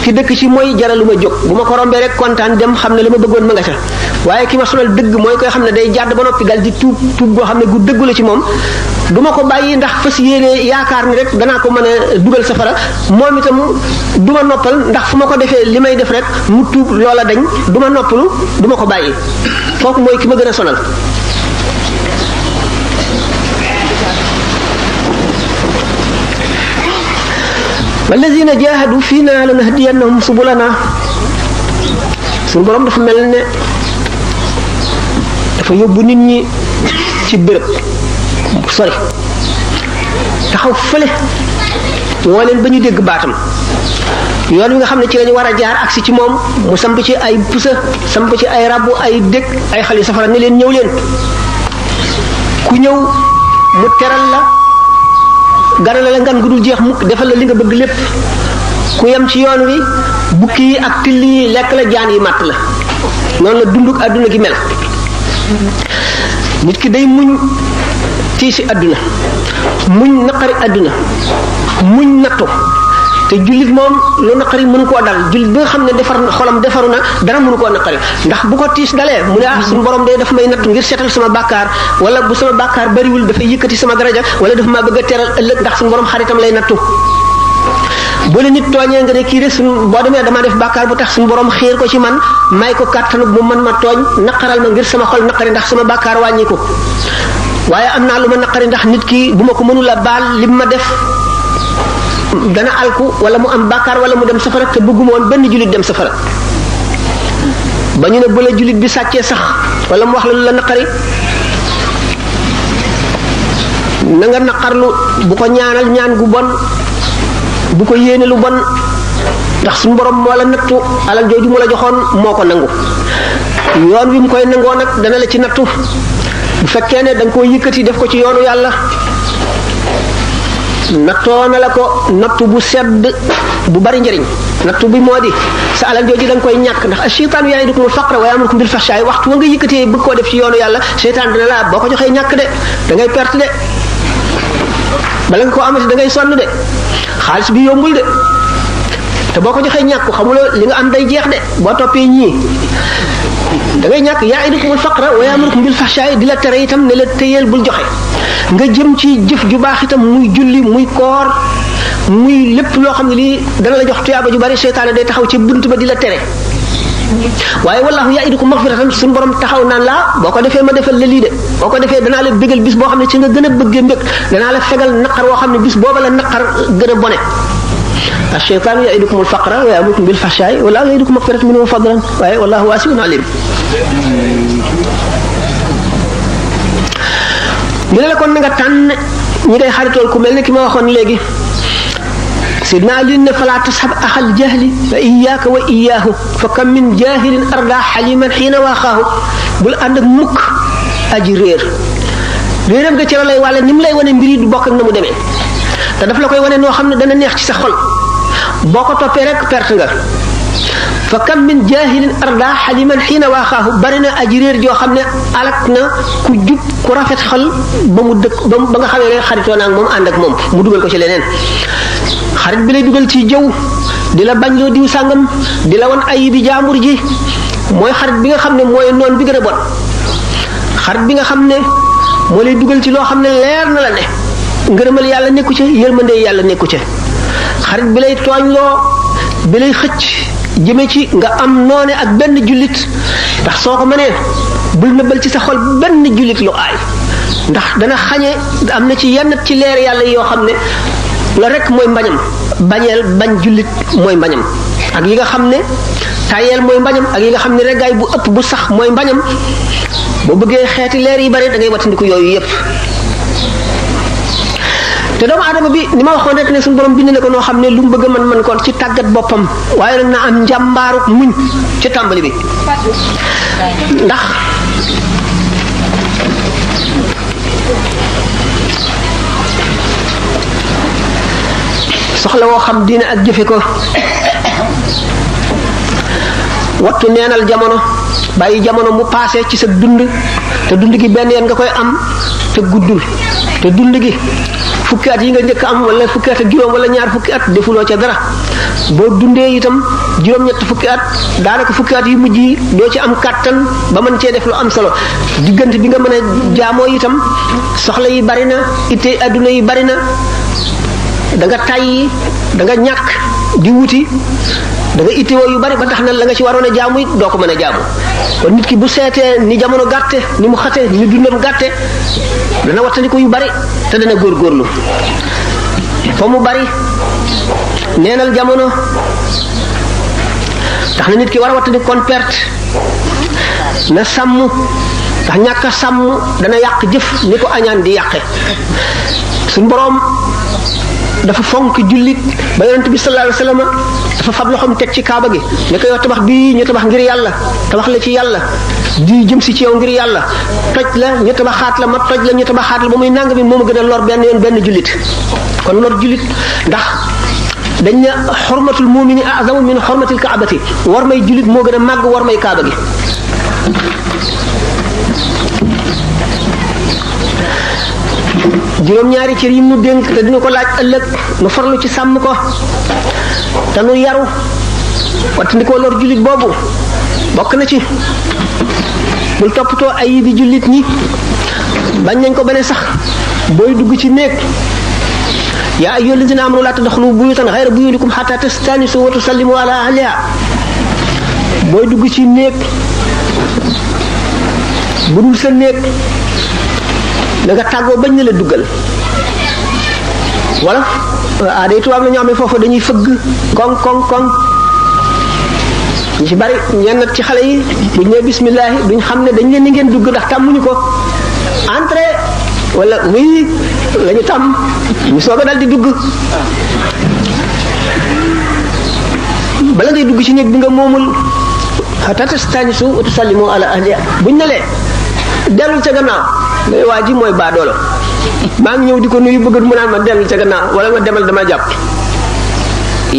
ki dëkk ci mooy jaralu ma jóg bu ma ko rombee rek kontaan dem xam ne la ma bëggoon ma nga ca waaye ki ma sonal dëgg mooy koy xam ne day jàdd ba noppi dal di tuub goo xam ne gu dëggu la ci moom du ma ko bàyyi ndax fas yéene yaakaar ni rek danaa ko mën a dugal safara moom itam du ma noppal ndax fu ma ko defee li may def rek mu tuub loola dañ du ma noppalu du ma ko bàyyi kooku mooy ki ma gën a sonal walladina jahadu fiina lanahdiyannahum subulana suñu borom dafa mel ne dafa yóbbu nit ñi ci béréb sori taxaw fële woo leen ba ñu dégg baatam yoon wi nga xam ne ci lañu war a jaar agsi ci moom mu samp ci ay pusa samp ci ay rabbu ay dëkk ay xali safara ne leen ñëw leen ku ñëw mu teral la ganale la ngan gu dul jeex mukk defal la li nga bëgg lépp ku yem ci yoon wi bukki yi ak till yi lekk la jaan yi màtt la noonu la dunduk àdduna gi mel nit ki day muñ tiisi àdduna muñ naqari àdduna muñ nattu te jullit moom lu naqari mënu koo dal jullit bi nga xam ne defar xolam defaru na dara mënu koo naqari ndax bu ko tiis dalee mu ne suñu borom day dafa may nattu ngir seetal sama bàkkaar wala bu sama bàkkaar bariwul dafay yëkkati sama daraja wala dafa maa bëgg a teral ëllëg ndax suñu borom xaritam lay nattu bu la nit tooñee nga ne kii de suñu boo demee damaa def bàkkaar bu tax suñu borom xiir ko ci man may ko kàttanu bu mën ma tooñ naqaral ma ngir sama xol naqari ndax sama bàkkaar wàññi ko waaye am naa lu ma naqari ndax nit ki bu ma ko mënula baal lim ma def dana alku wala mu am bàkkaar wala mu dem safara te bëgguma woon benn jullit dem safara ba ñu ne bu la jullit bi sàccee sax wala mu wax la lu la naqari na nga naqarlu bu ko ñaanal ñaan gu bon bu ko yéene lu bon ndax suñu borom moo la nattu alal jooju mu la joxoon moo ko nangu yoon wi mu koy nangoo nag dana la ci nattu bu fekkee ne da nga koo yëkkati def ko ci yoonu yàlla nattoo na la ko nattu bu sedd bu bari njëriñ nattu bi moo di sa alal jooju da nga koy ñàkk ndax asheytaan ya'idukumul faqra wa ya'murukum bil fahsha'i waxtu wa nga yëkkatee bëgg koo def ci yoonu yàlla seytaan dina la boo ko joxee ñàkk de da ngay perte de bala nga ko amati da ngay sonn de xaalis bi yombul de te boo ko joxee ñàkk xamuloo li nga am day jeex de boo toppee ñii da ngay ñàkk ya'idukumul faqra wa ya'murukum bil fahsha'i di la tere itam ne la téyeel bul joxe nga jëm ci jëf ju baax itam muy julli muy koor muy lépp loo xam ne lii dana la jox tuyaaba ju bari seytaane day taxaw ci bunt ba di la tere waaye wallahu ya'idukum maghfiratan suñu borom taxaw naan la boo ko defee ma defal la lii de boo ko defee danaa la bégal bis boo xam ne ci nga gën a bëggee mbég danaa la fegal naqar woo xam ne bis booba la naqar gën a bone الشيطان يعدكم الفقر ويأمركم بالفحشاء والله يعدكم مغفرة منه وفضلا والله واسع عليم ñu ne la kon nga tànn ñi ngay xaritool ku mel ne ki ma waxoon léegi sidna Ali ne fala tashab axal jahli fa iyyaka wa iyyahu fa kam min jahilin arda xaliman xiina waaxaahu bul ànd ak mukk aji réeram nga ci la lay wàlle ni mu lay wane mbir yi du bokk ak na mu demee te daf la koy wane noo xam ne dana neex ci sa xol boo ko toppee rek perte nga fa kam min jahilin arda xaliman xiina waaxaahu bari na aji réer joo xam ne alak na ku jub ku rafet xol ba mu dëkk ba nga xamee ne xaritoo naa ak moom ànd ak moom mu dugal ko ci leneen xarit bi lay dugal ci jëw di la bañ loo diw sàngam di la wan ayibi jaambur ji mooy xarit bi nga xam ne mooy noon bi gën a bon xarit bi nga xam ne moo lay dugal ci loo xam ne leer na la ne ngërëmal yàlla nekku ca yërmande yàlla nekku ca xarit bi lay tooñ loo bi lay xëcc jëme ci nga am noone ak benn jullit ndax soo ko mënee bul nëbbal ci sa xol benn jullit lu aay ndax dana xañe am na ci yenn ci leer yàlla yoo xam ne la rek mooy mbañam bañeel bañ jullit mooy mbañam ak yi nga xam ne tayeel mooy mbañam ak yi nga xam ne reggaay bu ëpp bu sax mooy mbañam boo bëggee xeeti leer yi bari da ngay wattandiku yooyu yépp te doomu aadama bi ni ma waxoon rek ne suñu borom bind na ko noo xam ne lu mu bëgg man ko ci tàggat boppam waaye nag na am njàmbaaru muñ ci tàmbali bi ndax soxla woo xam diine ak jëfe ko wattu neenal jamono bàyyi jamono mu paase ci sa dund te dund gi benn yoon nga koy am te guddul te dund gi fukki at yi nga njëkk am wala fukki at ak juróom wala ñaar fukki at defuloo ca dara boo dundee itam juróom-ñett fukki at daanaka fukki at yu mujj yi doo ci am kàttan ba mën cee def lu am solo diggante bi nga mën a jaamoo itam soxla yi bari na itte adduna yi bari na da nga tàyyi da nga ñàkk di wuti da nga ittewoo yu bari ba tax na la nga ci waroon a jaamu it doo ko mën a jaamu kon nit ki bu seetee ni jamono gàtte ni mu xate ni dundam gàtte dana wattandiku yu bari te dana góorgóorlu fa mu bari neenal jamono tax na nit ki war a wattandiku kon perte na sàmm ndax ñàkk a sàmm dana yàq jëf ni ko añaan di yàqe suñ boroom dafa fonk jullit ba yonent bi sallallahu alayhi wasallam dafa fab loxoom teg ci kaaba gi ne ko yow tabax bii ñu tabax ngir yàlla tabax la ci yàlla di jëm si ci yow ngir yàlla toj la ñu tabaxaat la ma toj la ñu tabaxaat la ba muy nang bi moom a gën a lor benn yoon benn jullit kon lor jullit ndax dañ ne xormatul mumini azamu min xormatil kaabati war may jullit moo gën a màgg war may kaaba gi juróom-ñaari cër yi mu dénk te dina ko laaj ëllëg nu farlu ci sàmm ko te nu yaru wattandikoo lor jullit boobu bokk na ci bul toppatoo ay bi jullit ñi bañ nañ ko bane sax booy dugg ci néeg yaa ayyuhal lazina amanu laa tadxulu buyutan xayra buyutikum xataa tastanisu wa tusallimu ala ahliha booy dugg ci néeg bu dul sa néeg da nga tàggoo bañ na la duggal wala day tubaab la ñu amee foofu dañuy fëgg koŋ koŋ koŋ ñu ci bari ñenn ci xale yi buñ ne bismillahi duñ xam ne dañ leen ni ngeen dugg ndax tàmmuñu ko entrée wala oui la ñu tàmm ñu soog a dal di dugg bala ngay dugg ci néeg bi nga moomul hatta tastanisu wa tusallimu ala ahliha buñ ne lee dellul ca gannaaw mais waa ji mooy baadoolo maa ngi ñëw di ko nuyu bëgg mu naan ma dellul ca gannaaw wala ma demal dama jàpp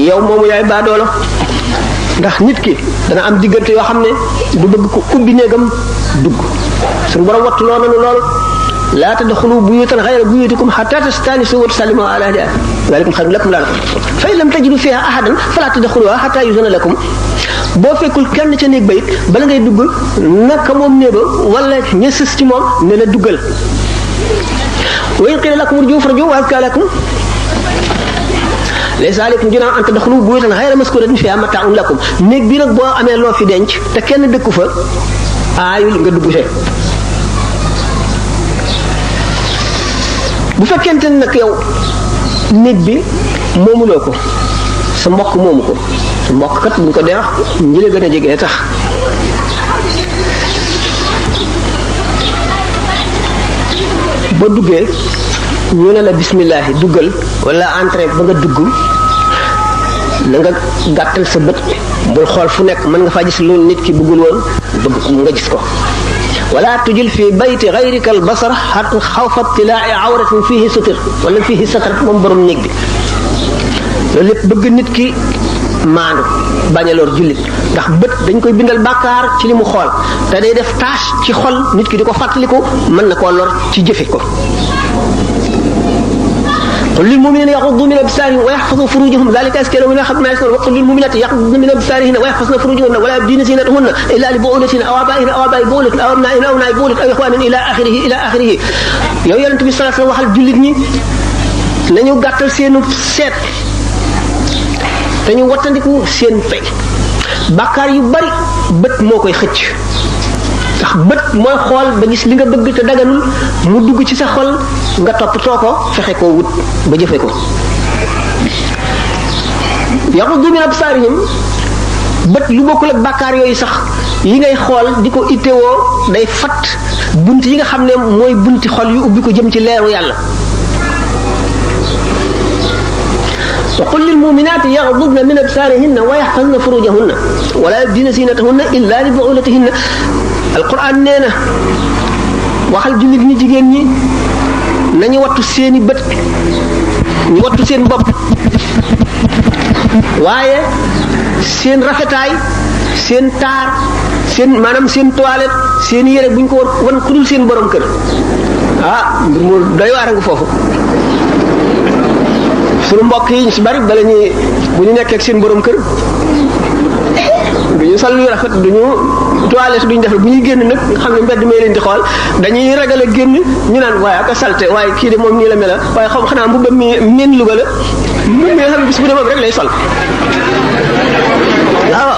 yow moomu yaay baadoolo ndax nit ki dana am diggante yoo xam ne du bëgg ko ubbi néegam dugg suñu borom wattu loo nanu lool laa tadxulu buyutan xayra buyutikum xataa tastanisu wa tusallimu ala ahliha dalikum xayrun lakum laa fa in lam tajidu fiha ahadan falaa tadxuluha xataa yuzana lakum boo fekkul kenn ca néeg ba it bala ngay dugg naka moom néeg ba wala ña sës ci moom ne la duggal wa in qila lakum urji'u farji'u wa azkaa lakum laysa alaykum junahun an tadxulu buyutan xayra maskuratin fiha mataa'un lakum néeg bi nag boo amee loo fi denc te kenn dëkku fa aayul nga dugg see bu fekkente ne nag yow néeg bi moomuloo ko sa mbokk moomu ko sa mbokk kat bu ñu ko dee wax ñi la gën a jege tax ba duggee ñu ne la bismillah duggal wala entrée ba nga dugg na nga gàttal sa bët bul xool fu nekk mën nga faa gis lu nit ki bëggul woon bëgg nga gis ko wala tujil fi bayti gayrika al basar xawfa tilaa'i awratin fihi sutir wala fihi satrat moom borom néeg bi loolu lépp bëgg nit ki maandu bañ a lor jullit ndax bët dañ koy bindal bàkkaar ci li mu xool te day def tâche ci xol nit ki di ko fàttaliku mën na koo lor ci jëfe ko قل للمؤمنين يغضوا من أبصارهم ويحفظوا فروجهم ذلك أزكى لهم ما يسكن وقل للمؤمنات يغضن من أبصارهن ويحفظن فروجهن ولا يبدين زينتهن إلا لبعولتهن أو آبائهن أو آباء بعولتهن أو أبنائهن أو أبناء بعولتهن أو إخوانهن إلى آخره yow Yonent bi sallallahu alayhi wasallam waxal jullit ñi nañu gàttal seenu seet te ñu wattandiku seen fay bàkkaar yu bari bët moo koy xëcc ndax bët mooy xool ba gis li nga bëgg te daganul mu dugg ci sa xol nga toppatoo ko fexe koo wut ba jëfe ko yaghuddu min absaarihim bët lu bokkul ak bàkkaar yooyu sax yi ngay xool di ko ittewoo day fat bunt yi nga xam ne mooy bunti xol yu ubbi ko jëm ci leeru yàlla وقل للمؤمنات يغضضن من أبصارهن ويحفظن فروجهن ولا يبدين زينتهن إلا لبعولتهن القرآن نينا waxal jullit ñi jigéen ñi nañu wattu seeni bët ñu wattu seen bopp waaye seen rafetaay seen taar seen maanaam seen toilette seen yére buñ ko wan ku dul seen borom kër mbir mu doy waar nga foofu suñu mbokk yi ñu si bari bala ñuy bu ñu nekkee ak seen borom kër duñu sol lu rafet duñu toilette duñu def bu ñuy génn nag nga xam ne mbedd may leen di xool dañuy ragal a génn ñu naan waaye ak a salte waaye kii de moom nii la mela waaye xam xanaa mbubbam mi miin Louga la mbubb mi nga xam ne bis bu ne moom rek lay sol waaw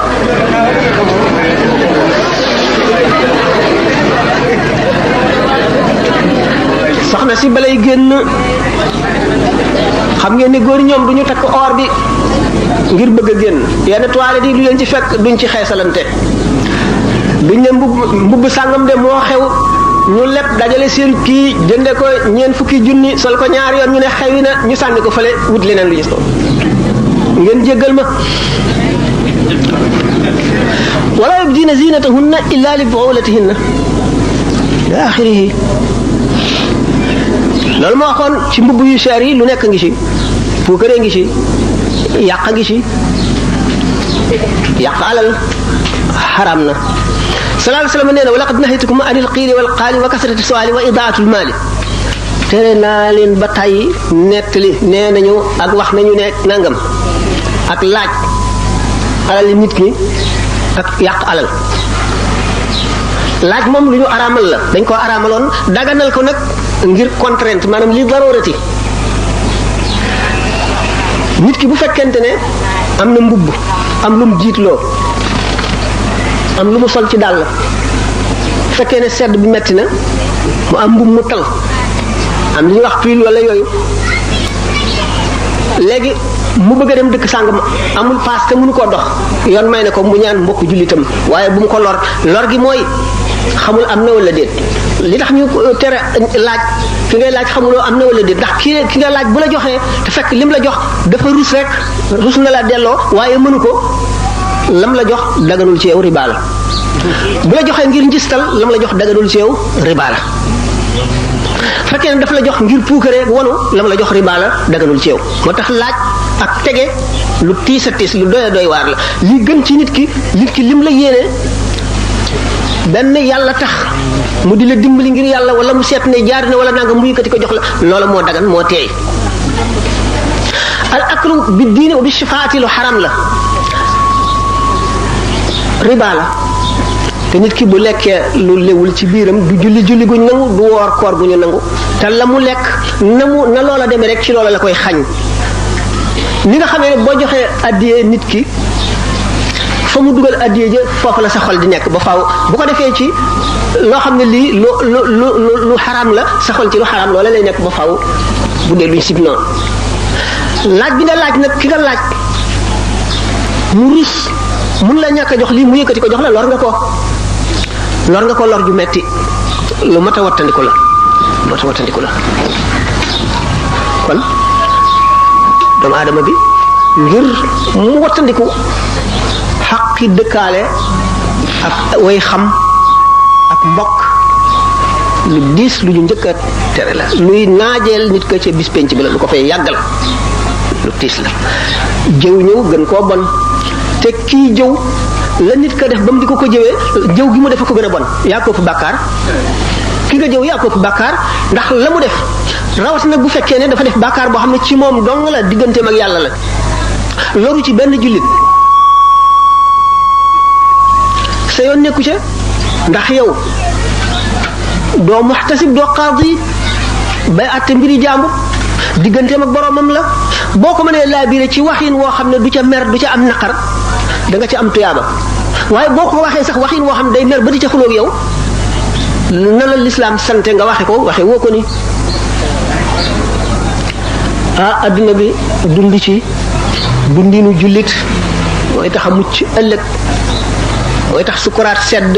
soxna si balay génn xam ngeen ne góor ñoom duñu takk or bi ngir bëgg a génn yenn toilette yi du leen ci fekk duñ ci xeesalante duñ ne mbubb sàngam de moo xew ñu lepp dajale seen kii jënde ko ñeen fukki junni sol ko ñaar yoon ñu ne xewi na ñu sànni ko fële wut leneen lu gis ko ngeen jéggal ma wala yubdina zinatahunna illa li bu'ulatihinna ila axirihi loolu ma waxoon ci mbubb yu cher yi lu nekk ngi ci puukare ngi ci yàq ngi ci yàq alal xaram na sallallahu alayhi wa sallam nee na wa laqad nahaytukum anil qiili wal qaali wa kasrati su'aali wa idaatul maali tere naa leen ba tàyyi nettali nee nañu ak wax nañu ne nangam ak laaj alal nit ki ak yàq alal laaj moom lu ñu araamal la dañ ko araamaloon daganal ko nag ngir contrainte maanaam li darurati nit ki bu fekkente ne am na mbubb am lu mu jiitloo am lu mu sol ci dàll fekkee ne sedd bi metti na mu am mbubb mu tal am li ñuy wax tuile wala yooyu léegi mu bëgg a dem dëkk sàngam amul paas te mënu koo dox yoon may ne ko mu ñaan mbokk jullitam waaye bu mu ko lor gi mooy xamul am na wala déet li tax ñu tere laaj ki ngay laaj xamuloo am na wala déet ndax ki nga laaj bu la joxee te fekk lim la jox dafa rus na la delloo waaye mënu ko lam la jox daganul ci yow riba la bu la joxee ngir njistal lam la jox daganul ci yow riba la fekkee ne dafa la jox ngir puukare wanu lam la jox riba la daganul ci yow moo tax laaj ak tege lu tiis a tiis lu doy waar la li gën ci nit ki lim la yéene benn yàlla tax mu di la dimbali ngir yàlla wala mu seet ne jaar na wala nanga mu yëkkati ko jox la loola moo dagan moo teey al aklu bi diine wa bi shifaati lu xaram la riba la te nit ki bu lekkee lu lewul ci biiram du julli guñ nangu du woor koor gu ñu nangu te la mu lekk na loola demee rek ci loola la koy xañ ni nga xamee ne boo joxee addiyee nit ki fa mu dugal addiyee ja foofu la sa xol di nekk ba faaw bu ko defee ci loo xam ne lii lu xaraam la sa xol ci lu xaraam loola lay nekk ba faaw bu dee luñ sib noonu laaj bi nga laaj nag ki nga laaj mu rus mun la ñàkk a jox lii mu yëkkati ko jox la lor nga ko lor ju metti lu mat a wattandiku la kon doomu aadama bi ngir mu wattandiku xaqi dëkkaale ak way xam ak mbokk lu diis lu ñu njëkk a tere la luy naajeel nit ko ca bis penc bi la lu ko fay yàggal lu tiis la jëw ñëw gën koo bon te kii jëw la nit ka def ba mu di ko jëwee jëw gi mu def ko gën a bon yaa ko ëpp bàkkaar ki nga jëw yaa ko ëpp bàkkaar ndax la mu def rawat nag bu fekkee ne dafa def bàkkaar boo xam ne ci moom dong la digganteem ak yàlla la loru ci benn jullit sa yoon nekku ca ndax yow doo muxtasib doo qaadi bay àtte mbiri jàmbur digganteem ak boromam la boo ko mënee laa biire ci waxin woo xam ne du ca mer du ca am naqar da nga ca am tuyaaba waaye boo ko waxee sax waxin woo xam ne day mer ba di ca xuloog yow na la lislaam sante nga waxe woo ko ni adduna bi dund ci dundinu jullit mooy tax a mucc ëllëg mooy tax sukuraat sedd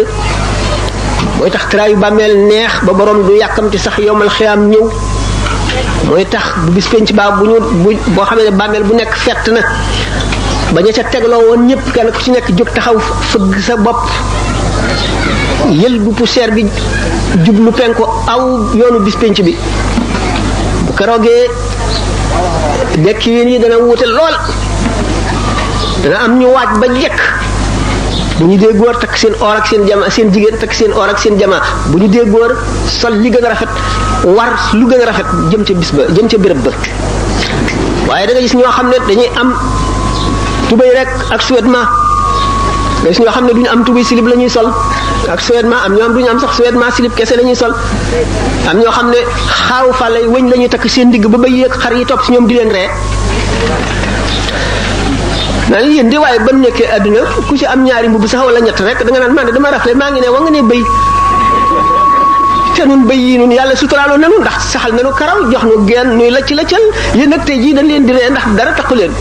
mooy tax traayu bàmmeel neex ba borom du yàkkamti sax yowmal xiyaam ñëw mooy tax bu bis penc baa boo xamee ne bàmmeel bu nekk fett na ba ña ca tegloo woon ñëpp kenn ku ci nekk jóg taxaw fëgg sa bopp yël bu poussière bi jublu penku aw yoonu bis penc bi bu keroogee dekki win yi dana wuute lool dana am ñu waaj ba jekk bu ñu dee góor takk seen or ak seen jama seen jigéen takk seen or ak seen jama bu ñu dee góor sol li gën a rafet war lu gën a rafet jëm ca bis ba jëm ca béréb ba waaye da nga gis ñoo xam ne dañuy am tubéy rek ak sous-vêtement nga gis ñoo xam ne duñu am tubéy silib la ñuy sol ak sous-vêtement am ñoo am duñu am sax sous-vêtement silib kese la ñuy sol am ñoo xam ne xaaw fa lay wëñ la ñuy takk seen digg ba bay yéeg xar yi topp si ñoom di leen ree naa ni yéen di waaye ba nekkee àdduna ku ci am ñaari mbubb sax wala ñett rek da nga naan man de dama rafle maa ngi ne wa nga ne bëy te nun bëy yi nun yàlla suturaaloo nanu ndax saxal nanu karaw jox nu geen nuy lacc laccal yéen nag tey jii dañ leen di ree ndax dara taxu leen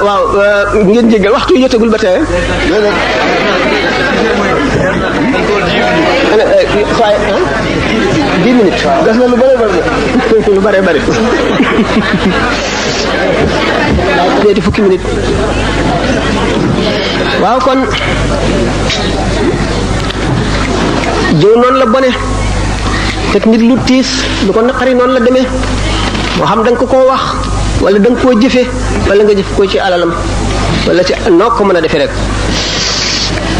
waaw ngeen jéggal waxtu yi jotagul ba tey waaye 10 minutes des na lu bare bare teeti fukki minutes waaw kon jëw noonu la bone teg nit lu tiis lu ko naqari noonu la demee moo xam da nga ko koo wax wala da nga koo jëfe wala nga jëf ko ci alalam wala ci noo ko mën a defee rek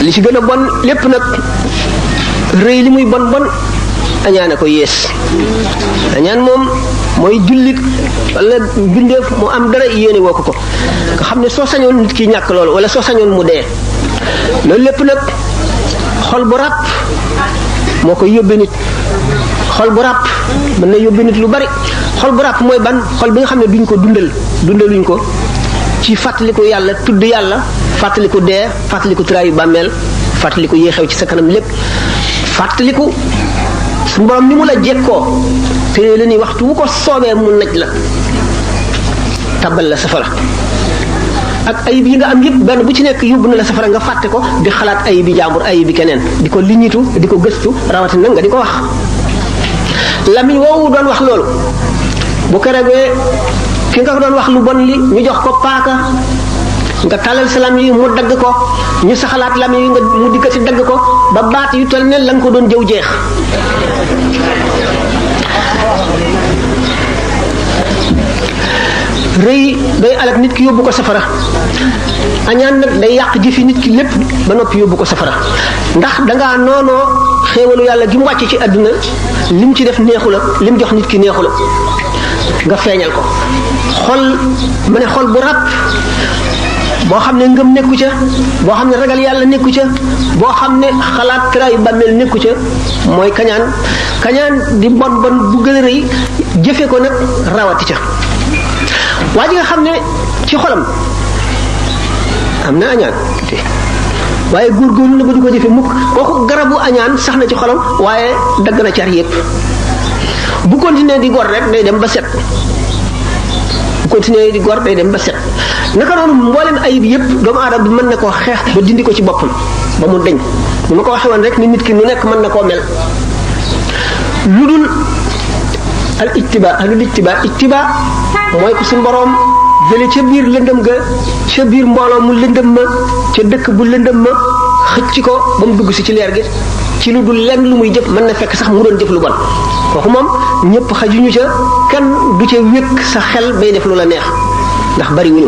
li ci gën a bon lépp nag rëy li muy bon bon añaane ko yées añaan moom mooy jullit wala bindeef mu am dara yéene woo ko nga xam ne soo sañoon nit ki ñàkk loolu wala soo sañoon mu dee loolu lépp nag xol bu ràpp moo koy yóbbee nit xol bu ràpp mën na yóbbee nit lu bari xol bu ràpp mooy ban xol bi nga xam ne duñ ko dundaluñ ko ci fàttaliku yàlla tudd yàlla fàttaliku dee fàttaliku traayu bàmmeel fàttaliku yee xew ci sa kanam lépp fàttaliku su borom ni mu la jekkoo te la ni waxtu wu ko soobee mu naj la tabal la safara ak ayib yi nga am yëpp benn bu ci nekk yóbbu na la safara nga fàtte ko di xalaat ayibi jaambur ayibi keneen di ko liñitu di ko gëstu rawatina nga di ko wax lamiñ woowu doon wax loolu bu keregee ki nga doon wax lu bon li ñu jox ko paaka nga talal sa lam yi mu dagg ko ñu saxalaat lam yi nga mu dikkati dagg ko ba baat yu toll ne la nga ko doon jëw jeex rëy day alak nit ki yóbbu ko safara añaan nag day yàq jëfi nit ki lépp ba noppi yóbbu ko safara ndax dangaa noonoo xéewalu yàlla gi mu wàcce ci àdduna lim ci def neexu la lim jox nit ki neexu la nga feeñal ko xol ma ne xol bu ràpp boo xam ne ngëm nekku ca boo xam ne ragal yàlla nekku ca boo xam ne xalaat traayu bàmmeel nekku ca mooy kañaan di bon bu gën a rëy jëfe ko nag rawati ca waa ji nga xam ne ci xolam am na añaan waaye góorgóorlu na ba du ko jëfe mukk kooku garabu añaan sax na ci xolam waaye dagg na car yépp bu continuer di gor rek day dem ba set bu continuer di gor day dem ba set naka noonu mboolem ayib yépp doomu aadama bi mën na koo xeex ba dindi ko ci boppam ba mu deñ ni ma ko waxee woon rek ni nit ki nu nekk mën na koo mel lu dul al ittiba mooy ko suñu boroom jële ca biir lëndëm ga ca biir mbooloo mu lëndëm ma ca dëkk bu lëndëm ma xëcc ko ba mu dugg si ci leer gi ci ci lu dul lenn lu muy jëf mën na fekk sax mu doon jëf lu bon kooku moom ñëpp xajuñu ca kenn du ca wékk sa xel bay def lu la neex ndax bari wuñu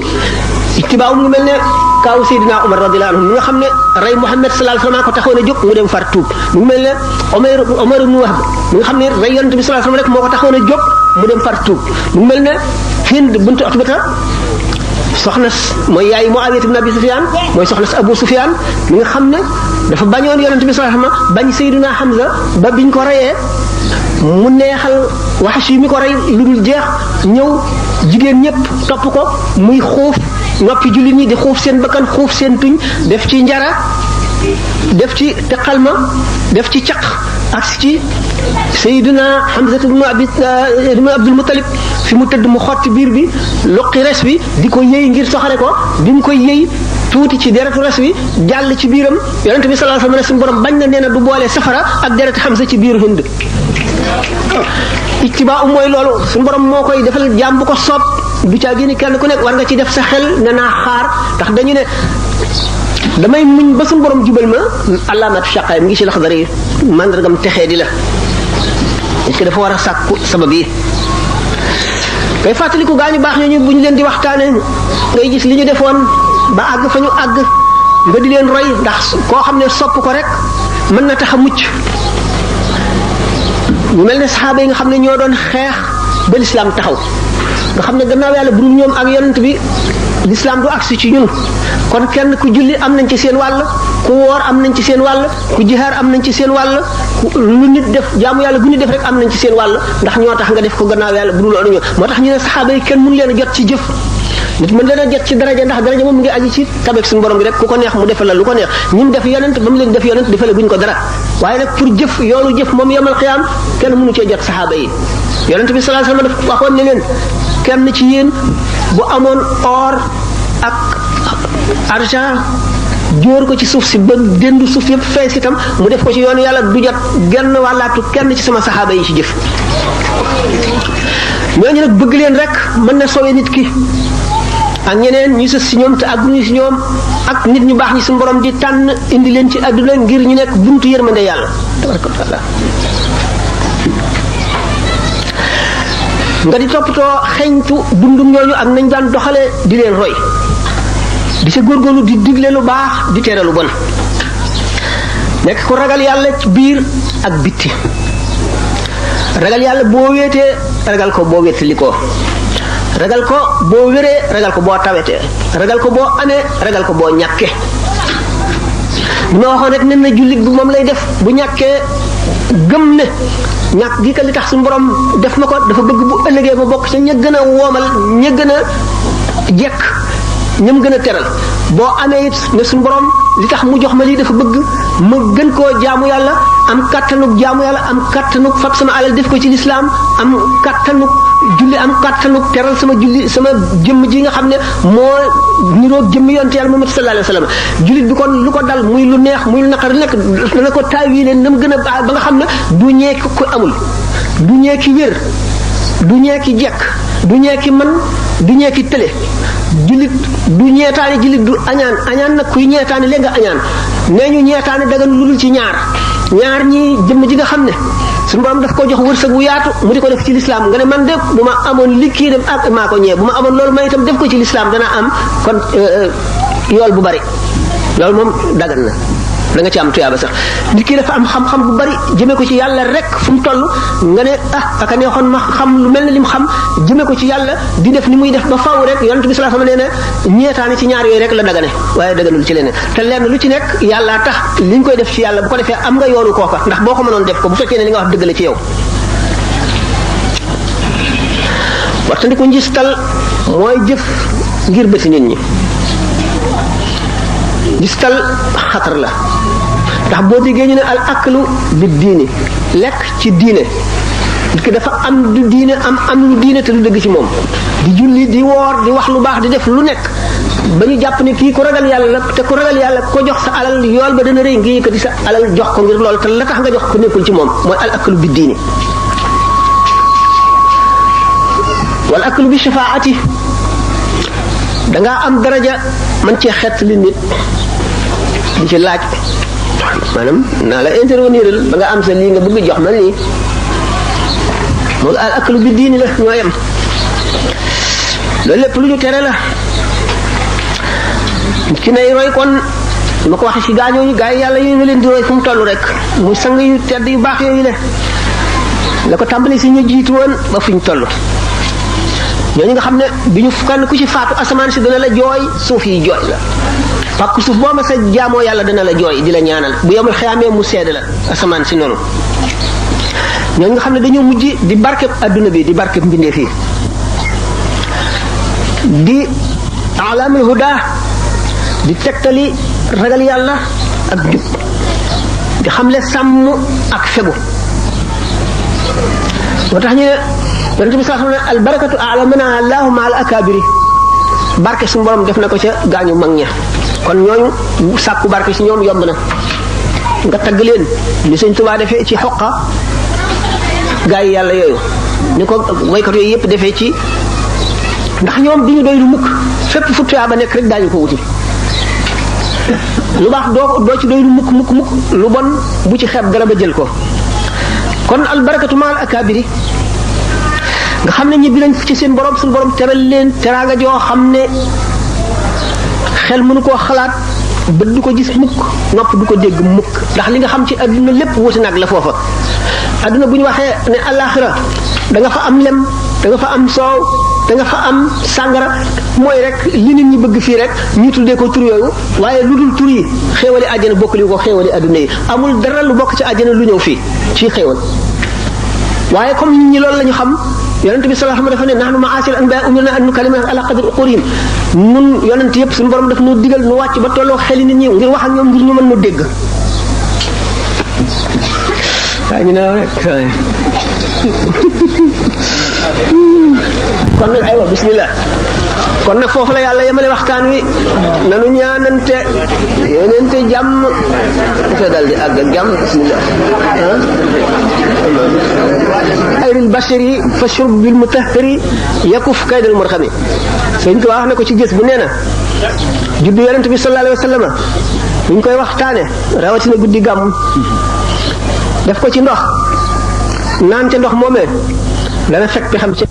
ittibaaw mu ngi mel ne kaaw Seydina Omar radiyallahu anhu mi nga xam ne rey Muhammad sallallahu alayhi wasallam ko taxoon a jóg mu dem far tuub mu ngi mel ne Omar ibn Wahb mi nga xam ne rey yonent bi sallallahu alayhi wasallam rek moo ko taxoon a jóg mu dem far tuub mu ngi mel ne Hind bint Utbata soxna mooy yaay Muawiya ibn Abi Sufyan mooy soxna Abu Sufyan mi nga xam ne dafa bañoon yonent bi sallallahu alayhi wasallam bañ Seydina Hamza ba biñ ko reyee mu neexal Wahshi mi ko rey lu dul jeex ñëw jigéen ñëpp topp ko muy xuuf noppi jullit ñi di xuuf seen bakkan xuuf seen tuñ def ci njara def ci teqalma def ci caq ak ci Seydina Hamza ibn Abdul Muttalib fi mu tëdd mu xotti biir bi loqi res bi di ko yëy ngir soxare ko bi mu koy yëy tuuti ci deretu res bi jàll ci biiram yonent bi sallallahu alayhi wasallam suñu borom bañ na nee na du boole safara ak deretu Hamza ci biiru Hind ittibaa mooy loolu suñu borom moo koy defal jaam bu ko soob du caa génn kenn ku nekk war nga ci def sa xel ne naa xaar ndax dañu ne damay muñ ba suñu borom jubal ma alaamat shaqaay mi ngi ci Laxdari mandargam texee di la est-ce que dafa war a sàkku sabab yi kay fàttaliku gaañu baax ñooñu bu ñu leen di waxtaane ngay gis li ñu defoon ba àgg fa ñu àgg nga di leen roy ndax koo xam ne sopp ko rek mën na tax a mucc ñu mel ne saxaaba yi nga xam ne ñoo doon xeex ba lislaam taxaw nga xam ne gannaaw yàlla bu dul ñoom ak yonent bi lislaam du agsi ci ñun kon kenn ku julli am nañ ci seen wàll ku woor am nañ ci seen wàll ku jihaar am nañ ci seen wàll lu nit def jaamu yàlla bu nit def rek am nañ ci seen wàll ndax ñoo tax nga def ko gannaaw yàlla bu dul loolu ñoo moo tax ñu ne saxaaba yi kenn mënu leen a jot ci jëf nit mën leen a jot ci daraja ndax daraja moom mu ngi aji ci tabeek suñu borom bi rek ku ko neex mu defal la lu ko neex ñim def yonent ba mu leen def yonent defale buñ ko dara waaye nag pour jëf yoonu jëf moom yomal xiyaam kenn mënu cee jot saxaaba yi yonent bi sallallahu alayhi wasallam daf waxoon ne leen kenn ci yéen bu amoon or ak argent jóor ko ci suuf si ba dendu suuf yëpp fees itam mu def ko ci yoonu yàlla du jot genn wàllaatu kenn ci sama saxaaba yi ci jëf ñooñu nag bëgg leen rek mën na sowe nit ki ak ñeneen ñu sës si ñoom te àgguñu si ñoom ak nit ñu baax ñi suñu borom di tànn indi leen ci àdduna ngir ñu nekk buntu yërmande yàlla tabaraka wa taala nga di toppatoo xeñtu dundu ñooñu ak nañ daan doxale di leen roy di sa góorgóorlu di digle lu baax di tere lu bon nekk ku ragal yàlla ci biir ak bitti ragal yàlla boo wéetee ragal ko boo wéetali ko ragal ko boo wéree ragal ko boo tawetee ragal ko boo amee ragal ko boo ñàkkee li ma waxoon rek nen na jullit bi moom lay def bu ñàkkee gëm ne ñàkk gi ka li tax suñu borom def ma ko dafa bëgg bu ëllëgee ma bokk ca ña gën a woomal ña gën a jekk ñam gën a teral boo amee it ne suñu borom li tax mu jox ma lii dafa bëgg ma gën koo jaamu yàlla am kattanug jaamu yàlla am kattanug fab sama alal def ko ci lislaam am kattanug julli am kattanug teral sama julli sama jëmm ji nga xam ne moo niroog jëmm yonte yàlla Muhammad sallallahu alayhi wasallam jullit bi kon lu ko dal muy lu neex muy lu naqar nekk dana ko taawile na mu gën a baax ba nga xam ne du ñeeki ko amul du ñeeki wér du ñeeki jekk du ñeeki man du ñeeki tële jullit du ñeetaane jullit du añaan nag kuy ñeetaane léegi nga añaan nee ñu ñeetaane dagan lu dul ci ñaar ñi jëmm ji nga xam ne suñu borom daf ko jox wërsëg wu yaatu mu di ko def ci lislaam nga ne man de bu ma amoon li kii dem ak maa ko ñee bu ma amoon loolu ma itam def ko ci lislaam dana am kon yool bu bari loolu moom dagan na da nga ci am tuyaaba sax nit ki dafa am xam-xam bu bari jëme ko ci yàlla rek fu mu toll nga ne aka neexoon ma xam lu mel ne li mu xam jëme ko ci yàlla di def ni muy def ba faaw rek yonent bi sallallahu alayhi wasallam nee na ñeetaane ci ñaar yooyu rek la dagane waaye daganul ci leneen te lenn lu ci nekk yàlla tax li ñu koy def ci yàlla bu ko defee am nga yoonu kooka ndax boo ko mënoon def ko bu fekkee ne li nga wax dëgg la ci yow waxtandiku njistal mooy jëf ngir bëti nit ñi njistal xatar la ndax boo déggee ñu ne al aklu bi diini lekk ci diine nit ki dafa am du diine am lu diine te du dëgg ci moom di julli di woor di wax lu baax di def lu nekk ba ñu jàpp ne kii ku ragal yàlla la te ku ragal yàlla ko jox sa alal yool ba dana rëy nga yëkkati sa alal jox ko ngir loolu te la tax nga jox ko nekkul ci moom mooy al aklu bi diini wal aklu bi shafaati dangaa am daraja man cee xett li nit di ci laaj maanaam naa la interveniral ba nga am sa lii nga bëgg jox ma lii moom al aklu bi diini la ñoo yem loolu lépp lu ñu tere la ci nay roy kon ma ko waxee ci gaañooñu gaa yi yàlla yooyu nga leen di roy fu mu toll rek muy sang yu tedd yu baax yooyu la ko tàmbali si ñu jiitu woon ba fu ñu toll ñooñu nga xam ne bi ñu kenn ku ci faatu asamaan si dana la jooy suuf yi jooy la pàkk suuf boo ma sa jaamoo yàlla dana la jooy di la ñaanal bu yemul xeyaamee mu seede la asamaan si noonu ñooñu nga xam ne dañoo mujj di barkeb adduna bi di barkeb mbindeef yi di alaamul huda di tegtali ragal yàlla ak jub di xamle sàmm ak fegu moo tax ñu ne yonent bi sallallahu alayhi wa sallam al barakatu a'lamana allahu ma al akabiri barke suñu borom def na ko ca gaañu mag ña kon ñooñu sàkku barke ci ñoom yomb na nga tagg leen li Sëñ Tuubaa defee ci xoqa gaa yi yàlla yooyu ni ko waykat yooyu yëpp defee ci ndax ñoom duñu doy lu mukk fépp fu tuyaaba nekk rek daañu ko wuti lu baax doo ci doy lu mukk lu bon bu ci xeeb dara ba jël ko kon albarakatu maal akabiri nga xam ne ñibbi nañ ci seen borom suñu borom teral leen teraanga joo xam ne xel mënu koo xalaat bët du ko gis mukk nopp du ko dégg mukk ndax li nga xam ci adduna lépp wuti nag la foofa adduna bu ñu waxee ne alaxira da nga fa am lem da nga fa am soow da nga fa am sàngara mooy rek li nit ñi bëgg fii rek ñu tuddee ko tur yooyu waaye lu dul tur yi xéewali àjjana bokkali ko xéewali adduna yi amul dara lu bokk ci àjjana lu ñëw fii ci xéewal waaye comme nit ñi loolu la ñu xam yonent bi sallallahu alayhi wa sallam dafa ne nahnu ma'ashir anbiya umirna an nukallima ala qadri uqulihim nun yonent yëpp suñu borom daf nu digal nu wàcc ba tolloo xeli nit ñi ngir wax ak ñoom ngir ñu mën nu dégg waaye ñu ne rek kon nag aywa bismillah kon nag foofu la yàlla yemale waxtaan wi nanu ñaanante yéenente jàmm sa dal di àgg ak jàmm bismillah ayril bashari fa shurb bil mutahhari yakuf kaydal murxami sëñ ko wax na ko ci gës bu nee na juddu yonent bi sallallahu alayhi wa sallam bu ñu koy waxtaane rawatina guddi gàmm def ko ci ndox naan ca ndox moomee dana fekk xam ci